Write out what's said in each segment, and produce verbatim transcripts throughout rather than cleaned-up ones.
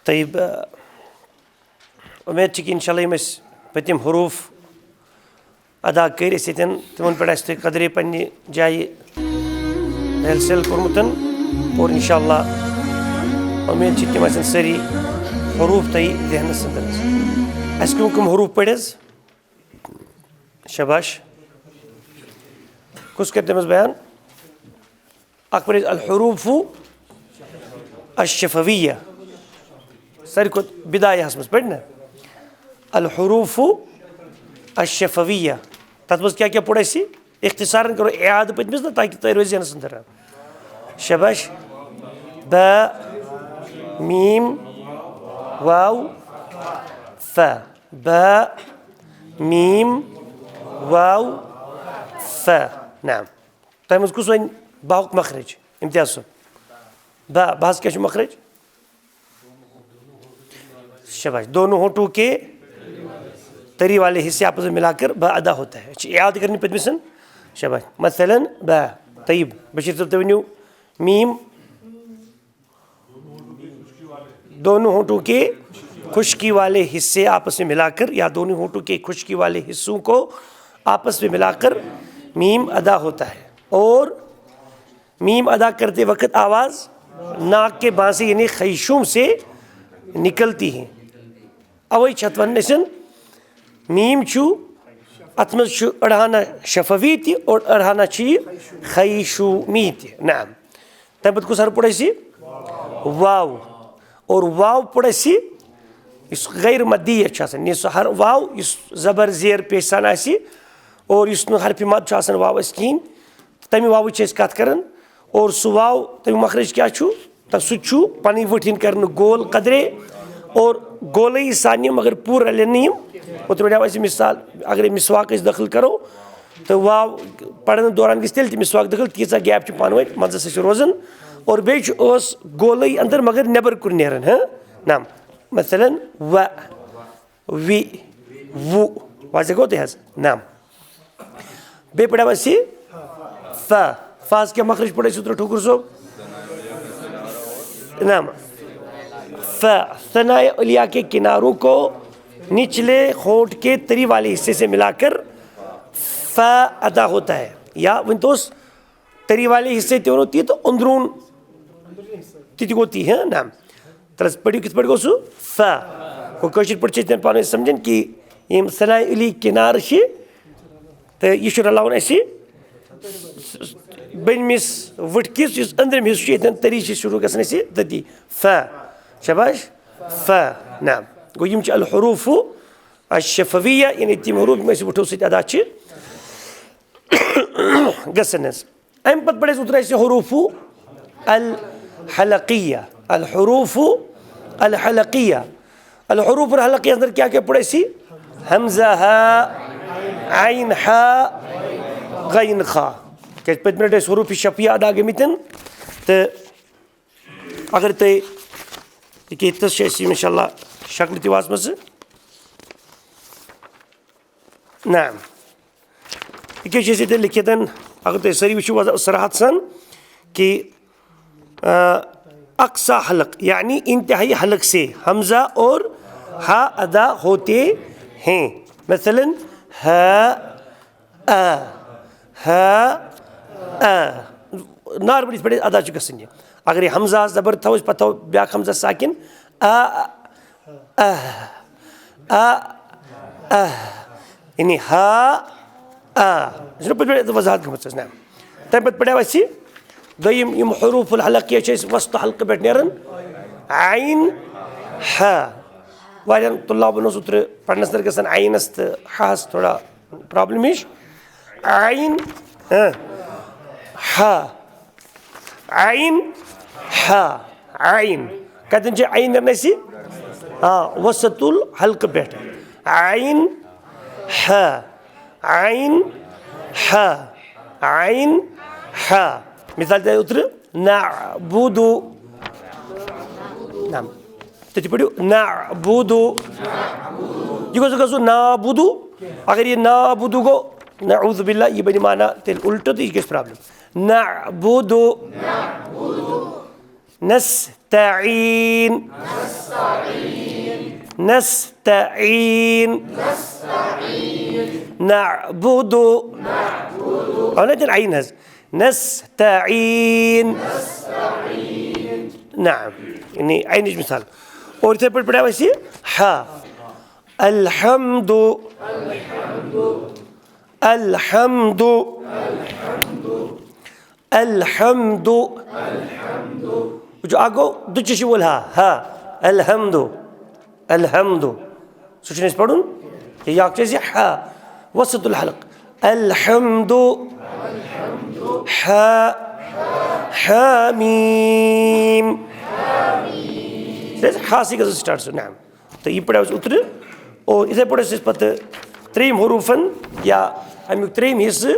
طیب، اُمید چھِ کہِ اِنشاء اللہ یِم أسۍ پٔتِم حروٗف ادا کٔرۍ أسۍ ییٚتٮ۪ن، تِمن پٮ۪ٹھ آسہِ تۄہہِ قدرے پننہِ جایہِ رحل سیل کوٚرمُت۔ اور اِنشاء اللہ اُمید چھِ تِم آسن سٲری حروٗف تۄہہِ ذہنس اندر۔ اَسہِ کٕم کٕم حروٗف پٔرۍ حظ؟ شاباش۔ کُس کرِ تٔمِس بیان؟ اکھ پٔرِو الحروف الشفویہ، ساروی کھۄتہٕ بدایہس منٛز پٔرِو نا، الحروف الشفویہ۔ تتھ منٛز کیٛاہ کیٛاہ پوٚر اَسہِ؟ اختصارن کرو اعادٕ پٔتمِس نا، تاکہِ تۄہہِ روزِ ذہنس اندر۔ شاباش۔ با، میم، واو، فا۔ با، میم، واو، فا۔ نعم۔ تۄہہِ منٛز کُس وَنہِ باہُک مخرج؟ امتیاز صٲب۔ با، باہَس کیٛاہ چھُ مخرج؟ شاباش۔ دونوں ہونٹوں کے تری والے حصے آپس میں ملا کر با ادا ہوتا ہے۔ اچھا، یاد کرنی پٔتمِسن۔ شاباش۔ مثلاً با۔ طیب۔ بشیر صٲب، تُہۍ ؤنِو میم۔ دونوں ہونٹوں کے خشکی والے حصے آپس میں ملا کر، یا دونوں ہونٹوں کے خشکی والے حصوں کو آپس میں ملا کر میم ادا ہوتا ہے، اور میم ادا کرتے وقت آواز ناک کے بانسے یعنی خیشوم سے نکلتی ہے۔ اوے چھِ اتھ ونان أسۍ میم چھُ، اتھ منٛز چھُ اڑہانہ شفوی تہِ اور اڑہانہ چھُ یہِ خیشومی تہِ۔ نعم۔ تمہِ پتہٕ کُس حرف پوٚر اَسہِ؟ واو۔ اور واو پوٚر اَسہِ یُس غیر مدی چھُ آسان، یُس ہر واو یُس زبر زیر پیش آسان آسہِ اور یُس نہٕ حرفِ مد چھُ آسان واوس کِہیٖنۍ، تمہِ واوٕچ چھِ أسۍ کتھ کران۔ اور سُہ واو، تمیُک مخرج کیٛاہ چھُ؟ تہٕ سُہ چھُ پنٕنۍ وٕٹھِن کرنہٕ گول قدرے اور گولٕے سانہِ، مگر پوٗرٕ رلن نہٕ یِم۔ اوترٕ وَنیو اَسہِ مثال، اگرے مسواک أسۍ دٲخل کرو تہٕ واو پرنہٕ دوران گژھِ تیٚلہِ تہِ مسواک دٲخل، تیٖژاہ gap چھِ پانہٕ ؤنۍ منٛزس اَسہِ روزان۔ اور بیٚیہِ چھُ ٲس گولٕے اندر مگر نٮ۪بر کُن نیران، ہاں؟ نعم۔ مثلاً و، وِ، وُ۔ واضح گوٚو تۄہہِ حظ؟ نعم۔ بیٚیہِ پَرو أسۍ یہِ فا۔ فاہَس کیٛاہ مخرج پوٚر اَسہِ اوترٕ ٹھوکُر صٲب؟ نعم۔ فا، ثنایا علیا کے کناروں کو نچلے ہونٹ کے تری والے حصے سے ملا کر فا ادا ہوتا ہے۔ یا ؤنۍ توس تری والے حصے تہِ وَنو تی تہٕ أنٛدروٗن تہِ تہِ گوٚو تی، ہاں؟ نعم۔ تَلہٕ حظ پٔرِو کِتھ پٲٹھۍ گوٚو سُہ؟ فا۔ گوٚو کٲشِر پٲٹھۍ چھِ أسۍ تَمہِ پانہٕ ؤنۍ سَمجھان کہِ یِم ثنایا علی کِنارٕ چھِ تہٕ یہِ چھُ رَلاوُن اَسہِ بٔنمِس وٕٹھکِس، یُس أنٛدرِم حِصہٕ چھُ ییٚتٮ۪ن تٔری چھِ شروٗع گژھان اَسہِ تٔتی۔ فا۔ شاباش۔ فا۔ نعم۔ گوٚو یِم چھِ الحروف الشفویہ، یعنی تِم حروف یِم أسۍ وٕٹھو سۭتۍ ادا چھِ گژھان حظ۔ اَمہِ پتہٕ پَرِ اَسہِ اوترٕ اَسہِ حروف الحلقیہ، الحروف الحلقیہ۔ الحروف الحلقیہ اندر کیٛاہ کیٛاہ پوٚر اَسہِ؟ حمزہ ہا، عین ہا، غین خا۔ کیٛازِ پٔتمہِ لَٹہِ ٲسۍ حروف شفیہ ادا گٔمٕتۍ تہٕ اگر تُہۍ یہِ کہِ ییٚتہِ تھَس چھِ اَسہِ یِم اِنشاء اللہ شکلہٕ تہِ واتمَژٕ۔ نعم۔ یہِ کیٛاہ چھِ اَسہِ ییٚتٮ۪ن لیٚکھِتھ؟ اگر تُہۍ سٲری وٕچھِو وض-، صراحت سان کہِ، آ، اقصی حلق یعنی انتہائی حلق سے حمزہ اور ہا ادا ہوتے ہیں۔ مثلاً ہا، آ، ہا، آ۔ نارمل یِتھ پٲٹھۍ ادا چھُ گژھان یہِ۔ اگر یہِ حمزہ زبر تھاوو أسۍ، پتہٕ تھاوو بیٛاکھ حمزہ ساکِن، آ، آ، آ، آ۔ یعنی ہا، آ۔ یہِ چھُنہ پٔتمہِ لٹہِ وضاحت گٔمٕژ اَسہِ، نہ؟ تَمہِ پتہٕ پَرو اَسہِ دوٚیِم، یِم حروف الحلقیہ چھِ اَسہِ وسط حلقہٕ پٮ۪ٹھ نیران۔ عین، ہا۔ واریاہَن طلابَن اوس اوترٕ پَرنَس اندر گژھان عینَس تہٕ ہاہَس تھوڑا problem ہِش۔ عین، ہاں، ہا۔ عین، ہا۔ عین۔ کَتٮ۪ن چھِ عین نیران اَسہِ؟ آ، وسط الحلقہٕ پٮ۪ٹھ۔ عین، ہا۔ عین، ہا۔ عین، ہا۔ مثال تۄہہِ اوترٕ نعبدو۔ نعم۔ تُہۍ تہِ پٔرِو نعبدو۔ یہِ گوٚژھ نہٕ گژھُن نعبدو۔ اگر یہِ نعبدو گوٚو، نعوذ باللہ، یہِ بنہِ معنی تیٚلہِ اُلٹہٕ تہٕ یہِ گژھِ problem۔ نعبدو۔ نستعین۔ نستعين. نعبد. أنا دي العين هز. نستعين. نعم. يعني عين مثال. اور تے پر پڑھا ویسے ہا. الحمد. الحمد. الحمد. وجو اگو دچشی ولها ها. الحمد. الحمد. سوچنس پڑھن. یا چیز ہا. وسط الحلق. الحمد. ہا. حامیم. ہا سی گژھِ سٹارٹ سُہ نعم. تہٕ یہِ پٲٹھۍ اوس اوترٕ، اور یِتھَے پٲٹھۍ ٲسۍ أسۍ پَتہٕ ترٛیٚیِم حروٗفَن یا اَمیُک ترٛیٚیِم حصہٕ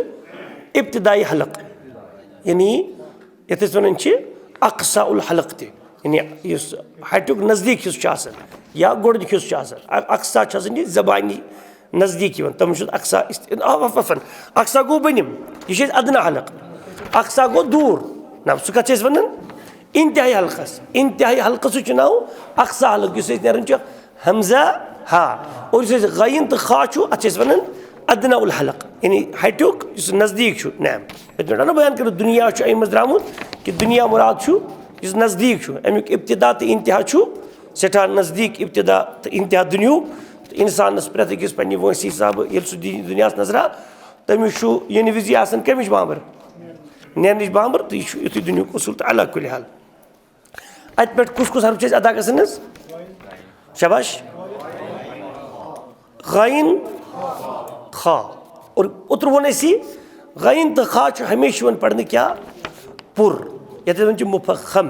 ابتدائی حلق، یعنی یَتھ أسۍ وَنان چھِ اقصیٰ الحلق تہِ، یعنی یُس ہَٹیُک نزدیٖک حصہٕ چھُ آسان یا گۄڈٕنیُک حصہٕ چھُ آسان۔ اَ-، اقصیٰ چھُ آسان یہِ زبانہِ نزدیٖک یِوان، تِم چھِ اقصیٰ است-، آ، عفواً، اقصیٰ گوٚو بٔنِم، یہِ چھُ اَسہِ ادنیٰ حلق۔ اقصیٰ گوٚو دوٗر۔ نہ، سُہ کَتھ چھِ أسۍ وَنان؟ انتہائی حلقس، انتہائی حلقس چھُ ناو اقصیٰ حلق، یُس أسۍ نیران چھُ ہمزہ ہا، اور یُس أسۍ غین تہٕ خا چھُ، اَتھ چھِ أسۍ وَنان ادنیٰ الحلق، یعنی ہَٹیُک یُس نزدیٖک چھُ۔ نعم، یِتھ پٲٹھۍ وَنو بیان کٔرِتھ، دُنیا چھُ اَمہِ منٛز درٛامُت، کہِ دُنیا مُراد چھُ یُس نزدیٖک چھُ، اَمیُک ابتدا تہٕ انتہا چھُ سٮ۪ٹھاہ نزدیٖک، ابتدا تہٕ انتہا دُنیاہُک۔ تہٕ اِنسانَس پرٛٮ۪تھ أکِس پنٛنہِ وٲنٛسی حسابہٕ ییٚلہِ سُہ دی دُنیاہَس نظرا، تٔمِس چھُ یِنہٕ وِزِ آسان کَمِچ بامبر؟ نیرنٕچ بامبر۔ تہٕ یہِ چھُ یُتھُے دُنیاہُک اصوٗل۔ تہٕ علیٰ کُلِ حال، اَتہِ پٮ۪ٹھ کُس کُس حرف چھِ أسۍ ادا گژھان حظ؟ شاباش۔ غین، خا۔ اور اوترٕ ووٚن اَسہِ، غین تہٕ خا چھُ ہمیشہِ یِوان پرنہٕ کیٛاہ؟ پُر، یَتھ أسۍ وَنان چھِ مُفخم۔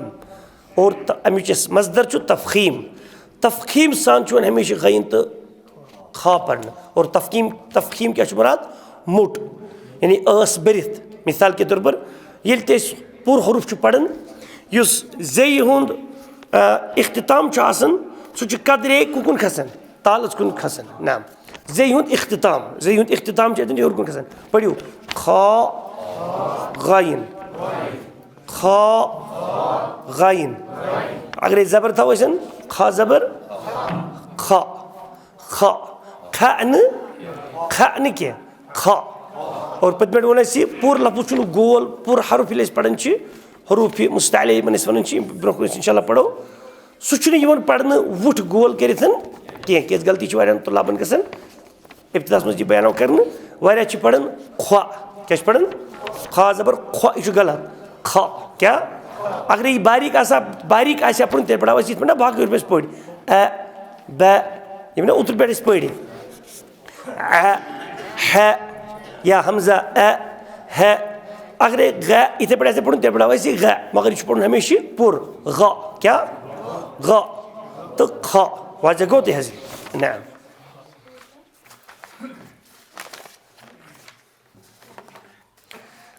اور تہٕ اَمِچ یۄس مصدر چھُ تفخیم، تفخیم سان چھُ یِوان ہمیشہِ غین تہٕ خا پرنہٕ۔ اور تفخیم، تفخیم کیٛاہ چھُ مُراد؟ موٚٹ، یعنی ٲس بٔرِتھ۔ مثال کے طور پر، ییٚلہِ تہِ أسۍ پوٗرٕ حروٗف چھِ پران، یُس زیٚیہِ ہُنٛد، آ، اختتام چھُ آسان، سُہ چھُ قدرے کُکُن کھسان؟ تالَس کُن کھسان۔ نعم۔ زیٚیہِ ہُنٛد اختتام، زیٚیہِ ہُنٛد اختتام چھُ اَتٮ۪ن ہیوٚر کُن کھسان۔ پٔرِو۔ خا، غین۔ خا، غین۔ اگرے زبر تھاوو أسۍ، خا زبر، خا۔ خا۔ کھا نہٕ، کھا نہٕ کینٛہہ۔ خا۔ اور پٔتمہِ لٹہِ ووٚن اَسہِ، یہِ پوٗرٕ لفظ چھُنہٕ گول، پوٗرٕ حرف ییٚلہِ أسۍ پران چھِ، حروف مستعلیٰ یِمن أسۍ وَنان چھِ، یِم برٛونٛہہ کُن أسۍ اِنشاء اللہ پَرو، سُہ چھُنہٕ یِوان پَرنہٕ وُٹھ گول کٔرِتھ کینٛہہ، کیٛازِ غلطی چھِ واریاہَن طلابَن گژھان۔ ابتداہَس منٛز یہِ بیان آو کَرنہٕ، واریاہ چھِ پَران خوا۔ کیٛاہ چھِ پَران؟ خا زبر خوا، یہِ چھُ غلط۔ خا۔ کیٛاہ؟ اگرے یہِ باریٖک آسہِ ہا، باریٖک آسہِ ہا پَرُن، تیٚلہِ پَرہاو أسۍ یِتھ پٲٹھۍ نا باقٕے حروف پٲٹھۍ۔ اَ، بَ، یِم نا اوترٕ پٮ۪ٹھ أسۍ پٔرۍ۔ اَ، ہَ، یا ہمزہ اَ، ہَ۔ اگرے غ یِتھَے پٲٹھۍ آسہِ ہا پَرُن، تیٚلہِ پَرہاو أسۍ یہِ غ، مگر یہِ چھُ پَرُن ہمیشہِ پُر۔ غ۔ کیٛاہ؟ غ۔ تہٕ خا۔ واضح گوٚو تۄہہِ حظ؟ نعم۔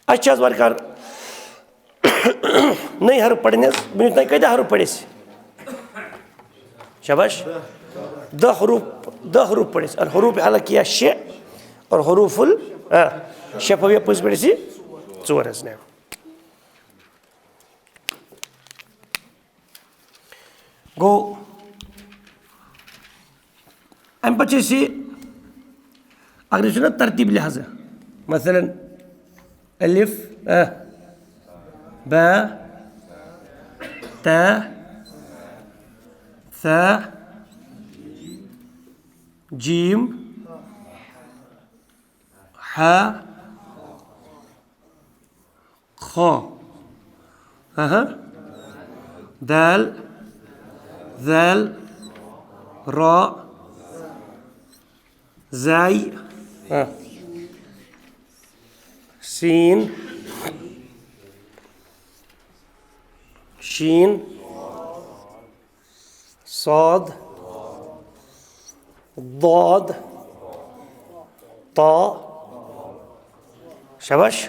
اَسہِ چھِ آز وارٕ کارٕ نٔے حرف پَرٕنۍ حظ۔ ؤنِو تۄہہِ کۭتیٛاہ حرف پَرِ اَسہِ؟ شاباش۔ دَہ حروٗف، دَہ حروٗف پَرِ اَسہِ۔ الحروف حلقیہ شےٚ اور حروف ال-، آ، شفویہ پٔزۍ پٲٹھۍ اَسہِ ژور حظ۔ نعم۔ گوٚو، اَمہِ پَتہٕ چھِ أسۍ یہِ، اگر أسۍ وٕچھو نا ترتیٖب لحاظہٕ، مثلاً الف، ا، با، تا، ثا، جیم، ہا، خا۔ اہا۔ دال، ذال، را، زائی، ہا۔ سین، شین، صاد، ضاد، طا، شاباش،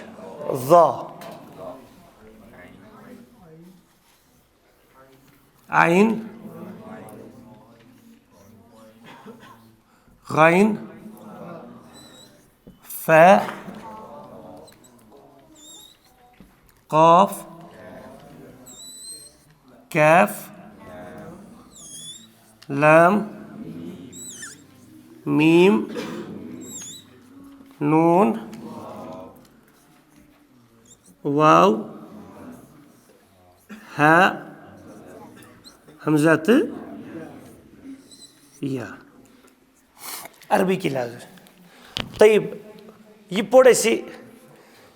ظا، عین، غین، فا، قاف، کاف، لام، میٖم، نوٗن، واو، ہا، ہمزہ تہٕ یا۔ عربی کہِ لحاظہٕ۔ طیب، یہِ پوٚر اَسہِ،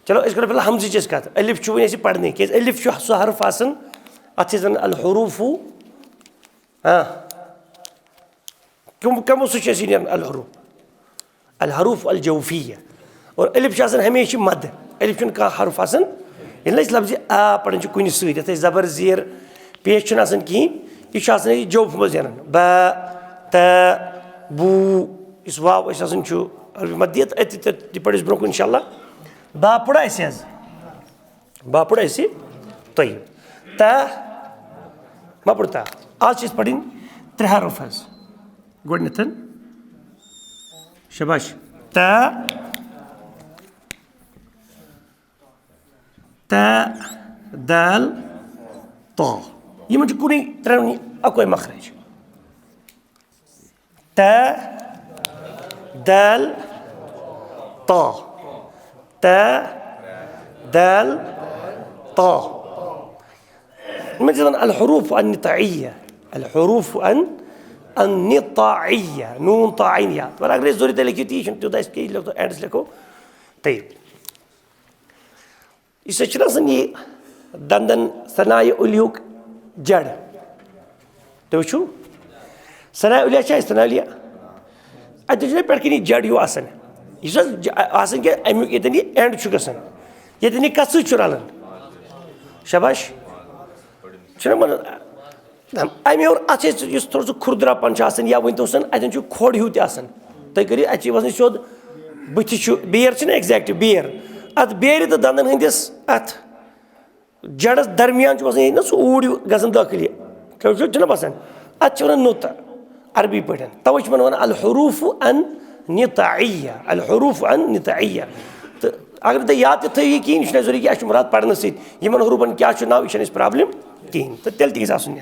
چلو، أسۍ کَرو فی الحال ہمزٕچ أسۍ کَتھ۔ الف چھُ وۄنۍ اَسہِ پَرنٕے، کیٛازِ الف چھُ سُہ حرف آسان، اَتھ چھِ أسۍ وَنان الحروف، ہاں۔ کم، کمو سۭتۍ چھُ اَسہِ یہِ نیران الحروف؟ الحروف الجوفیہ۔ اور الف چھُ آسان ہمیشہِ مد۔ الف چھُنہٕ کانٛہہ حرف آسان۔ ییٚلہِ نہٕ أسۍ لفظِ آ پران چھِ کُنہِ سۭتۍ، یَتھ أسۍ زبر زیر پیش چھُنہٕ آسان کِہیٖنۍ، یہِ چھُ آسان اَسہِ جوفہٕ منٛز نیران۔ با، تا، بو، یُس واو اَسہِ آسان چھُ عربی مد، یَتھ أتھۍ، تہِ، تہِ پَرو أسۍ برٛونٛہہ کُن انشاءاللہ۔ با پوٚر اَسہِ حظ۔ با پوٚر اَسہِ۔ طیب۔ تا۔ ما پوٚر تا۔ آز چھِ أسۍ پَرٕنۍ ترٛےٚ حرف حظ۔ گۄڈٕنٮ۪تھ۔ شاباش۔ تا۔ تا۔ دال۔ تا۔ یِمَن چھُ کُنُے ترٛٮ۪ن اَکُے مخرج۔ تا، دال، تا۔ تا، دال، تا۔ یِمَن چھِ وَنان الحروف النطاعیہ۔ الحروف ان، النطاعیہ۔ نوٗن تا عین یا۔ مگر اگر أسۍ ضروٗری تۄہہِ لیکھِو تہِ، یہِ چھُنہٕ تیوٗتاہ اَسہِ کینٛہہ، یہِ لیکھو اینڈَس لیکھو۔ طیب۔ یُس اَسہِ چھُنہٕ آسان یہِ دَنٛدَن ثنایہِ علیہُک جڑ۔ تُہۍ وٕچھِو، ثنایہِ علیہ چھا اَسہِ ثنایہِ علیہ؟ اَتہِ چھُنہ پٮ۪ٹھ کِنۍ یہِ جڑ ہیوٗ آسان۔ یُس حظ ج-، آسان کہِ اَمیُک ییٚتٮ۪ن یہِ اینڈ چھُ گژھان۔ ییٚتٮ۪ن یہِ کَتھ سۭتۍ چھُ رَلان؟ شاباش۔ چھُنہ وَنان، نہ، اَمہِ ہیوٚر اَتھ چھِ أسۍ یُس تھوڑا سُہ کھُردرا پَن چھُ آسان، یا ؤنۍ تو سَن، اَتٮ۪ن چھُ کھۄڈ ہیوٗ تہِ آسان۔ تُہۍ کٔرِو، اَتہِ چھِ یِوان سیوٚد بٕتھِ چھُ بیر، چھِنہ exact بیر، اَتھ بیرِ تہٕ دَنٛدَن ہٕنٛدِس اَتھ جَڑَس درمیان چھُ آسان ییٚتہِ نہ سُہ اوٗرۍ ہیوٗ گژھان دٲخلہِ۔ کیٛاہ چھُ، چھُنہ باسان؟ اَتھ چھِ وَنان نُطع عربی پٲٹھۍ۔ تَوَے چھِ یِمَن وَنان الحروف النطاعیہ، الحروف النطاعیہ۔ تہٕ اگر تُہۍ یاد تہِ تھٲیِو یہِ کِہیٖنۍ، یہِ چھُنہٕ اَسہِ ضروٗری کہِ اَسہِ چھُ مُراد پَرنہٕ سۭتۍ۔ یِمَن حروٗفَن کیٛاہ چھُ ناو، یہِ چھَنہٕ اَسہِ پرابلم کِہیٖنۍ۔ تہٕ تیٚلہِ تہِ گژھِ آسُن یہِ۔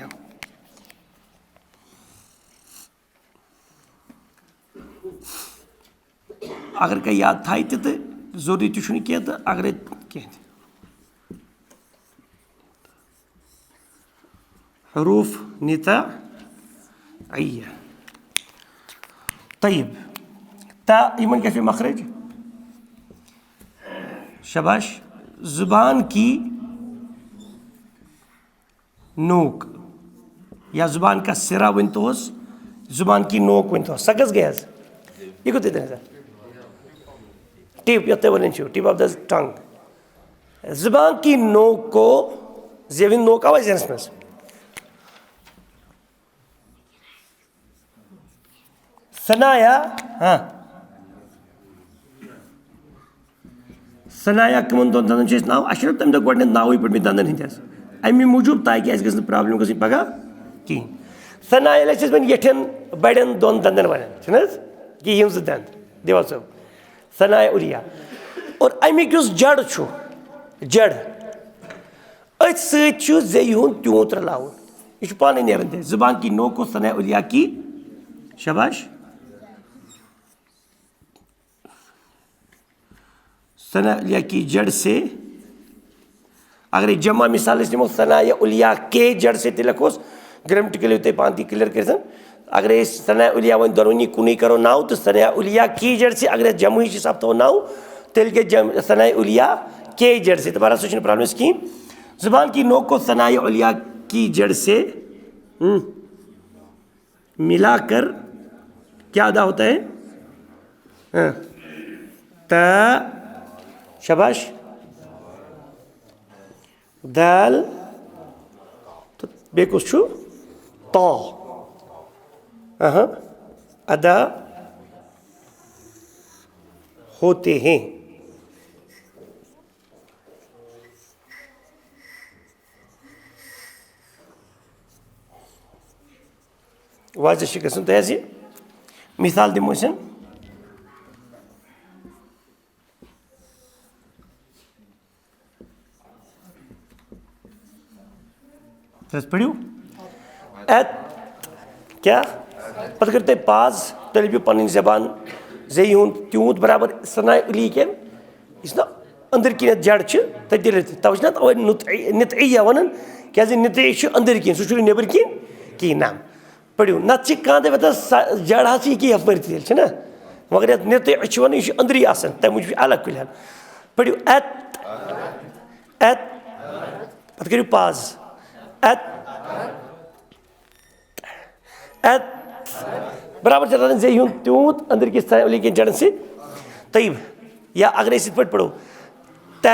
اگر کانٛہہ یاد تھایہِ تہِ تہٕ ضروٗری تہِ چھُنہٕ کینٛہہ، تہٕ اگرے کینٛہہ تہِ۔ حروف نطاعیہ۔ طیب۔ تا، یِمن کیٛاہ چھُ مخرج؟ شاباش۔ زبان کی نوک یا زبان کا سرا ؤنۍ توس، زبان کی نوک ؤنۍ توس۔ سۄ کۄس گٔے حظ؟ یہِ کوٚت ییٚتٮ۪ن حظ؟ Tip، یَتھ تُہۍ وَنان چھِو، tip of the tongue۔ زبان کی نوک کو، زیوِ ہُنٛد نوک آوا ذہنَس منٛز؟ ثنایا، ہاں۔ ثنایا کٕمَن دۄن دَنٛدَن چھِ أسۍ ناو؟ اَسہِ چھُنہٕ تَمہِ دۄہ گۄڈٕنٮ۪تھ ناوٕے پٔرمٕتۍ دَنٛدَن ہٕنٛدۍ حظ۔ اَمی موٗجوٗب تاکہِ اَسہِ گٔژھ نہٕ پرابلم گٔژھٕنۍ پَگاہ کِہیٖنۍ۔ ثنایا ییٚلہِ أسۍ ٲسۍ وۄنۍ یَٹھٮ۪ن بَڑٮ۪ن دۄن دَنٛدَن وَنان، چھِنہٕ حظ؟ کہِ یِم زٕ دَنٛد، دیوال صٲب۔ ثنایا عُلیا۔ اور اَمیُک یُس جڑ چھُ، جڑ، أتھۍ سۭتۍ چھُ زیٚیہِ ہُنٛد تیوٗت رَلاوُن۔ یہِ چھُ پانَے نیران تیٚلہِ۔ زبان کی نوک کو ثنایا عُلیا کی، شاباش۔ ثنایا عُلیا کی جڑ سے، اگر أسۍ جمع مثال أسۍ نِمو، ثنایا عُلیا کے جڑ سے تہِ لیکھوس، گرٛیمٹِکٔلی تُہۍ پانہٕ تہِ کلیئر کٔرِتھ۔ اگر أسۍ ثنایا عُلیا وۄنۍ دۄنوٕنی کُنُے کرو ناو تہٕ ثنایا عُلیا کی جڑ سے اگر أسۍ جمعٕچ حساب تھاوو ناو، تیٚلہِ گژھِ جم-، ثنایا عُلیا کے جڑ سے۔ تہٕ بہرحال سُہ چھُنہٕ پرابلم اَسہِ کِہیٖنۍ۔ زبان کی نوک کو ثنایا عُلیا کی جڑ سے، ہم، ملا کر کیا ادا ہوتا ہے؟ ہاں۔ تا، شاباش۔ دال۔ تہٕ بیٚیہِ کُس چھُ؟ تا۔ اہاں۔ ادا ہوتے ہیں۔ واضح چھِ گژھان تۄہہِ حظ یہِ۔ مثال دِمو أسۍ۔ تُہۍ حظ پٔرِو۔ ات، کیٛاہ؟ پتہٕ کٔرِو تُہۍ پاز، تُہۍ لٔبِو پنٕنۍ زبان زیٚیہِ ہُنٛد تیوٗت برابر ثناء علی کٮ۪ن، یُس نہ أنٛدٕرۍ کِنٮ۪تھ جڑ چھِ، تٔتی رٔٹِتھ۔ توے چھِ نہ توے نُطعی-، نطعیہ وَنان، کیٛازِ نطعی چھُ أنٛدٕرۍ کِنۍ، سُہ چھُنہٕ نیٚبٕرۍ کِنۍ کِہیٖنۍ۔ نہ پٔرِو، نتہٕ چھِ کانٛہہ دَپہِ، "تَس سا-، جڑ حظ چھِ یہِ کہِ یَپٲرۍ تہِ تیٚلہِ چھِ نہ؟" مگر یَتھ نطعی چھِ وَنان، یہِ چھُ أنٛدری آسان، تَمہِ موٗجوٗب چھُ الگ کُلٮ۪ن۔ پٔرِو، ات، ات، پتہٕ کٔرِو پاز، ات۔ ات۔ برابر چھِ رَٹان زیٚیہِ ہُنٛد تیوٗت أنٛدٕرۍ کِس تھاوِ علی کٮ۪ن جڑن سۭتۍ۔ طیب۔ یا اگر أسۍ یِتھ پٲٹھۍ پَرو۔ ت،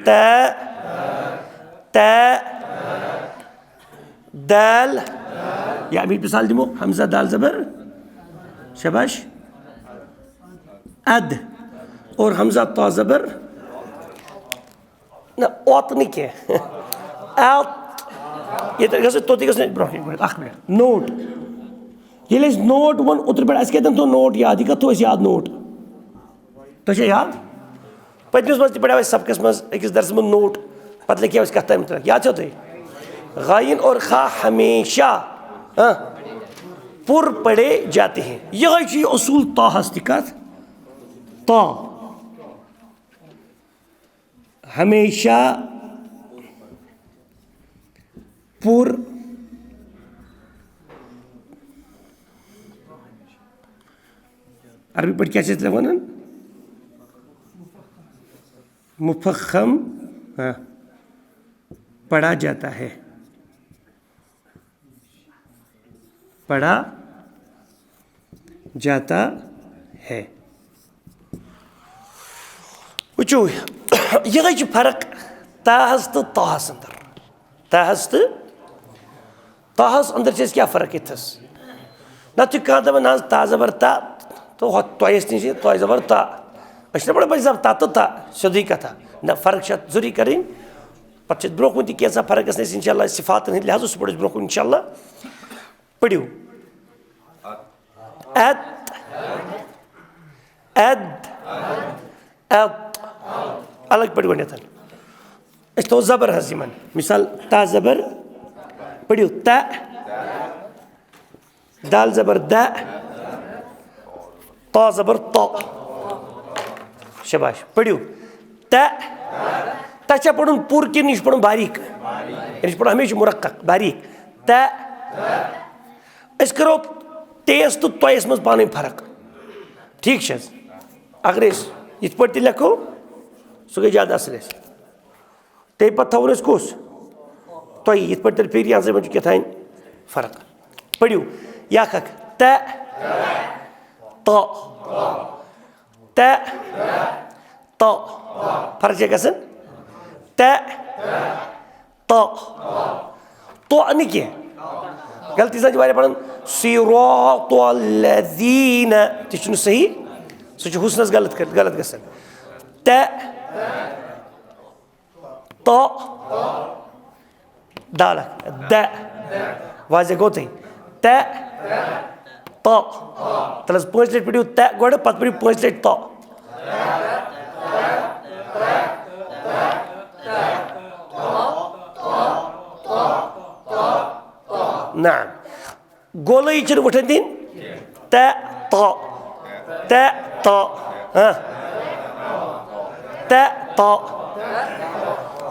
ت، ت، دال۔ یا اَمِچ مثال دِمو، ہمزہ دال زبر۔ شاباش۔ اد۔ اور ہمزہ تا زبر۔ نہ، اوت نہٕ کینٛہہ۔ اوت۔ ییٚتہِ گژھِ توٚتُے گژھِ نہٕ برونٛہہ کِنۍ گۄڈٕ اکھ منٹ۔ نوٹ۔ ییٚلہِ اَسہِ نوٹ ووٚن اوترٕ پٮ۪ٹھ، اَسہِ کَتٮ۪ن تھوٚو نوٹ یاد؟ یہِ کَتھ تھوٚو اَسہِ یاد نوٹ؟ تۄہہِ چھا یاد؟ پٔتمِس منٛز تہِ پَرو اَسہِ سبقَس منٛز أکِس درسَس منٛز نوٹ۔ پَتہٕ لیکھیو اَسہِ کَتھ تام ترٛکھ۔ یاد چھو تۄہہِ؟ غین اور خا ہمیشہ، ہاں، پُر پڑے جاتے ہیں۔ یِہوٚے چھُ یہِ اصوٗل طاہَس تہِ کَتھ؟ طا۔ ہمیشہ پُر۔ عربی پٲٹھۍ کیٛاہ چھِ أسۍ تَتھ وَنان؟ مفخم، ہاں، پڑھا جاتا ہے۔ پڑھا جاتا ہے۔ وٕچھِو، یِہوٚے چھِ فرق تاہَس تہٕ طاہَس اندر۔ تاہَس تہٕ طاہَس اندر چھِ أسۍ کیٛاہ فرق ییٚتھَس؟ نَتہٕ چھِ کانٛہہ دَپان، "نہ حظ، تا زبر تا، تہٕ ہۄ تۄہہِ ٲسۍ نِش یہِ تۄہہِ زبر تا۔" أسۍ چھِنہ پَران پَتہٕ زبر تا تہٕ تا، سیوٚدُے کَتھا۔ نہ، فرق چھےٚ اَتھ ضروٗری کَرٕنۍ۔ پَتہٕ چھِ أسۍ برونٛہہ کُن تہِ کینٛژھا فرق گژھان اَسہِ، اِنشاء اللہ، صفاتَن ہٕنٛدۍ لحاظ، سُہ پَرو أسۍ برونٛہہ کُن، اِنشاء اللہ۔ پٔرِو۔ ات۔ ات۔ ات۔ ات۔ الگ پٲٹھۍ گۄڈٕنٮ۪تھ۔ أسۍ تھاوو زبر حظ یِمن۔ مثال، تا زبر۔ پٔرِو۔ تا۔ دال زبر دا۔ تا زبر تا۔ شاباش۔ پٔرِو۔ تا۔ تا چھا پَرُن پوٗرٕ کِنہٕ یہِ چھُ پَرُن باریٖک؟ یہِ چھُ پَرُن ہمیشہِ مُرقق، باریٖک۔ تا۔ أسۍ کَرو تیس تہٕ تۄیس منٛز پانہٕ ؤنۍ فرق۔ ٹھیٖک چھِ حظ؟ اگر أسۍ یِتھ پٲٹھۍ تہِ لیکھو، سُہ گٔے زیادٕ اَصٕل اَسہِ۔ تَمہِ پَتہٕ تھاوون أسۍ کُس؟ تۄہہِ یِتھ پٲٹھۍ تیٚلہِ پھیٖرِ، یہِ ہسا وۄنۍ چھُ کیٛاہ تام فرق۔ پٔرِو۔ یہِ اکھ اکھ۔ تہ۔ تہ۔ تہ۔ تہ۔ فرق چھےٚ گژھان۔ تہ۔ تہ۔ تہ نہٕ کینٛہہ۔ غلطی سان چھِ واریاہ پَران صراط الذین۔ تہِ چھُنہٕ صحیح۔ سُہ چھُ حُسنَس غلط کٔرِتھ، غلط گژھان۔ تہ۔ تہ۔ دالک۔ دہ۔ واضح گوٚو تۄہہِ؟ تہ۔ تہ۔ تَلہٕ حظ پانٛژِ لَٹہِ پٔرِو تہ گۄڈٕ، پَتہٕ پٔرِو پانٛژِ لَٹہِ تہ۔ نعم۔ گولٲیی چھِنہٕ وٕٹھن دِنۍ۔ تہ، تہ۔ تہ، تہ۔ ہاں۔ تہ، تہ۔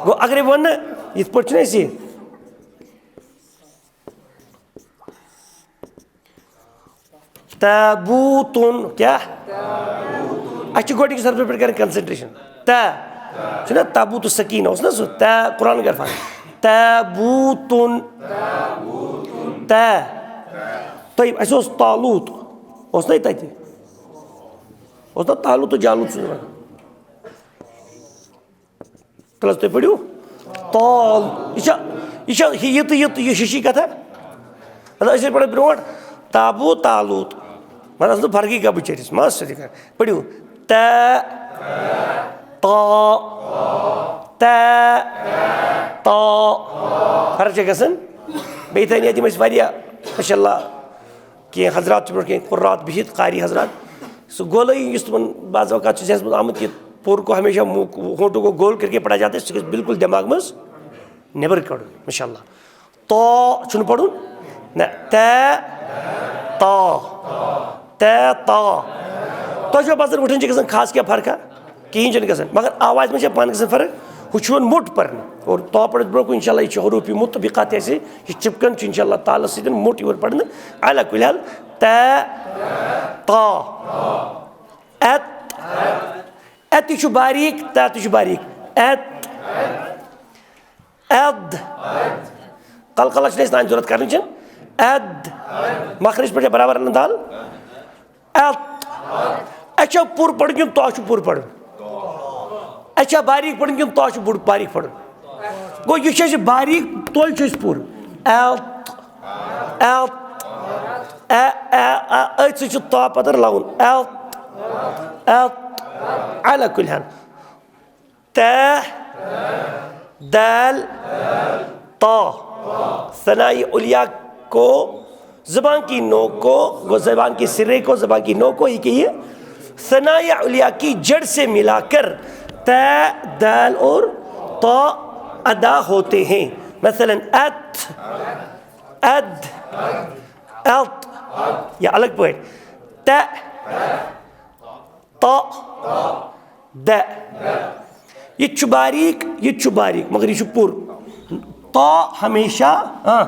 گوٚو، اگرے وۄنۍ نہٕ یِتھ پٲٹھۍ چھُنہٕ اَسہِ یہِ۔ تابوتُن، کیٛاہ؟ اَسہِ چھِ گۄڈٕنِکِس حرفس پٮ۪ٹھ کَرٕنۍ concentration۔ تہ۔ چھُنہ تابوت سکیٖن اوس نہ سُہ؟ تہ، قرآن گرفان۔ تابوتُن۔ تہ۔ تۄہہِ، اَسہِ اوس طالوت۔ اوس نہ یہِ تَتہِ؟ اوس نہ طالوت تہٕ جالوت سُنٛد وَنان؟ تَلہٕ حظ تُہۍ پٔرِو۔ طال۔ یہِ چھا، یہِ چھا یہِ تہٕ یہِ تہٕ یہِ ہِشی کَتھا؟ مطلب، أسۍ ٲسۍ پَران برونٛٹھ تابوٗ طالوٗت۔ مطلب، ٲس نہٕ فرقٕے کانٛہہ بِچٲرِس۔ ما ٲس فرقٕے کانٛہہ؟ پٔرِو۔ تہ، تا، تہ، تا۔ فرق چھےٚ گژھان۔ بیٚیہِ تھٲے ییٚتہِ یِم ٲسۍ واریاہ، ماشاء اللہ، کینٛہہ حضرات چھِ برونٛٹھ کِنۍ قُرّات بِہِتھ، قاری حضرات۔ سُہ گولٲیی یُس تِمَن بعض اوقات چھُ ذہنَس منٛز آمُت، یہِ پوٗرٕ گوٚو ہمیشہ مُ-، ہونٛٹو گوٚو گول کر کے پڑھا جاتا ہے، سُہ گژھِ بالکل دٮ۪ماغ منٛز نٮ۪بر کڑُن، ماشاء اللہ۔ تو چھُنہٕ پرُن، نہ، تے، تا۔ تے، تا۔ تۄہہِ چھو باسان وٕٹھن چھِ گژھان خاص کینٛہہ فرقہ؟ کِہیٖنۍ چھُنہٕ گژھان۔ مگر آوازِ منٛز چھےٚ پانہٕ گژھان فرق۔ ہُہ چھُ یِوان موٚٹ پرنہٕ۔ اور تا پرنس برونٛہہ کُن انشاءاللہ یہِ چھُ حروفی مطبقات اَسہِ، یہِ چِپکان چھُ انشاءاللہ تعالیٰ سۭتۍ موٚٹ یِوان پرنہٕ۔ علی کُلِ حال، تے، تا۔ ایت۔ ایت تہِ چھُ باریٖک، تے تہِ چھُ باریٖک۔ ایت۔ اد۔ قلقلہ چھنہٕ اَسہِ تانۍ ضرورت کرنٕچ۔ اد۔ مخرج پٮ۪ٹھ چھےٚ برابر انان دال۔ ات۔ اَسہِ چھا پوٗرٕ پرُن کِنہٕ تۄہہِ چھُ پوٗرٕ پرُن؟ اَسہِ چھا باریٖک پرُن کِنہٕ تۄہہِ چھُ بوٚڑ باریٖک پرُن؟ گوٚو، یہِ چھُ اَسہِ باریٖک، تۄہہِ چھُ اَسہِ پوٗرٕ۔ ات۔ ات۔ اے، اے، اے، أتھۍ سۭتۍ چھُ تا پتہٕ رلاوُن۔ ات۔ ات۔ علی کُلِ حال۔ تے، دال، تا۔ ثنائے علیا کو، زبان کی نوک کو، گو زبان کے سرے کو، زبان کی نوک کو، یہ کہ یہ ثنائے علیا کی جڑ سے ملا کر تے، دال اور تا ادا ہوتے ہیں۔ مثلاً ات، اد، ات، یا الگ پٲٹھۍ، تے، تا، دے۔ یہِ تہِ چھُ باریٖک، یہِ تہِ چھُ باریٖک، مگر یہِ چھُ پُر۔ تا ہمیشہ، ہاں،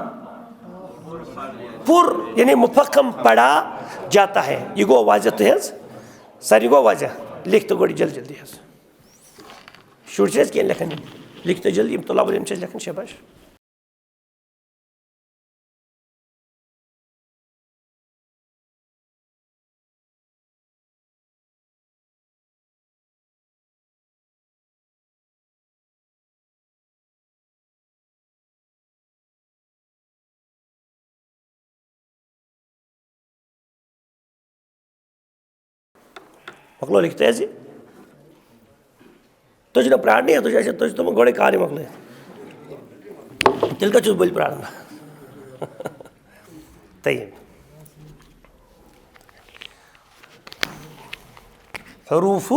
پُر، یعنی مفخم پڑھا جاتا ہے۔ یہِ گوٚو واضح تۄہہِ حظ؟ سر، یہِ گوٚو واضح؟ لیکھتو گۄڈٕ جلدی جلدی حظ۔ شُرۍ چھِ حظ کینٛہہ لیکھان؟ لیکھتو جلدی، یِم طلبہٕ یِم چھِ اَسہِ لیکھان، شاباش۔ مۄکلو لیکھِتھ حظ یہِ؟ تُہۍ چھِو نہ پرٛارنٕے، تُہۍ چھِو اَسہِ، تُہۍ چھِو تِمَن گۄڈَے کارٕے مۄکلٲیِتھ۔ تیٚلہِ کَتہِ چھُس بہٕ پرٛاران؟ طیب۔ حروف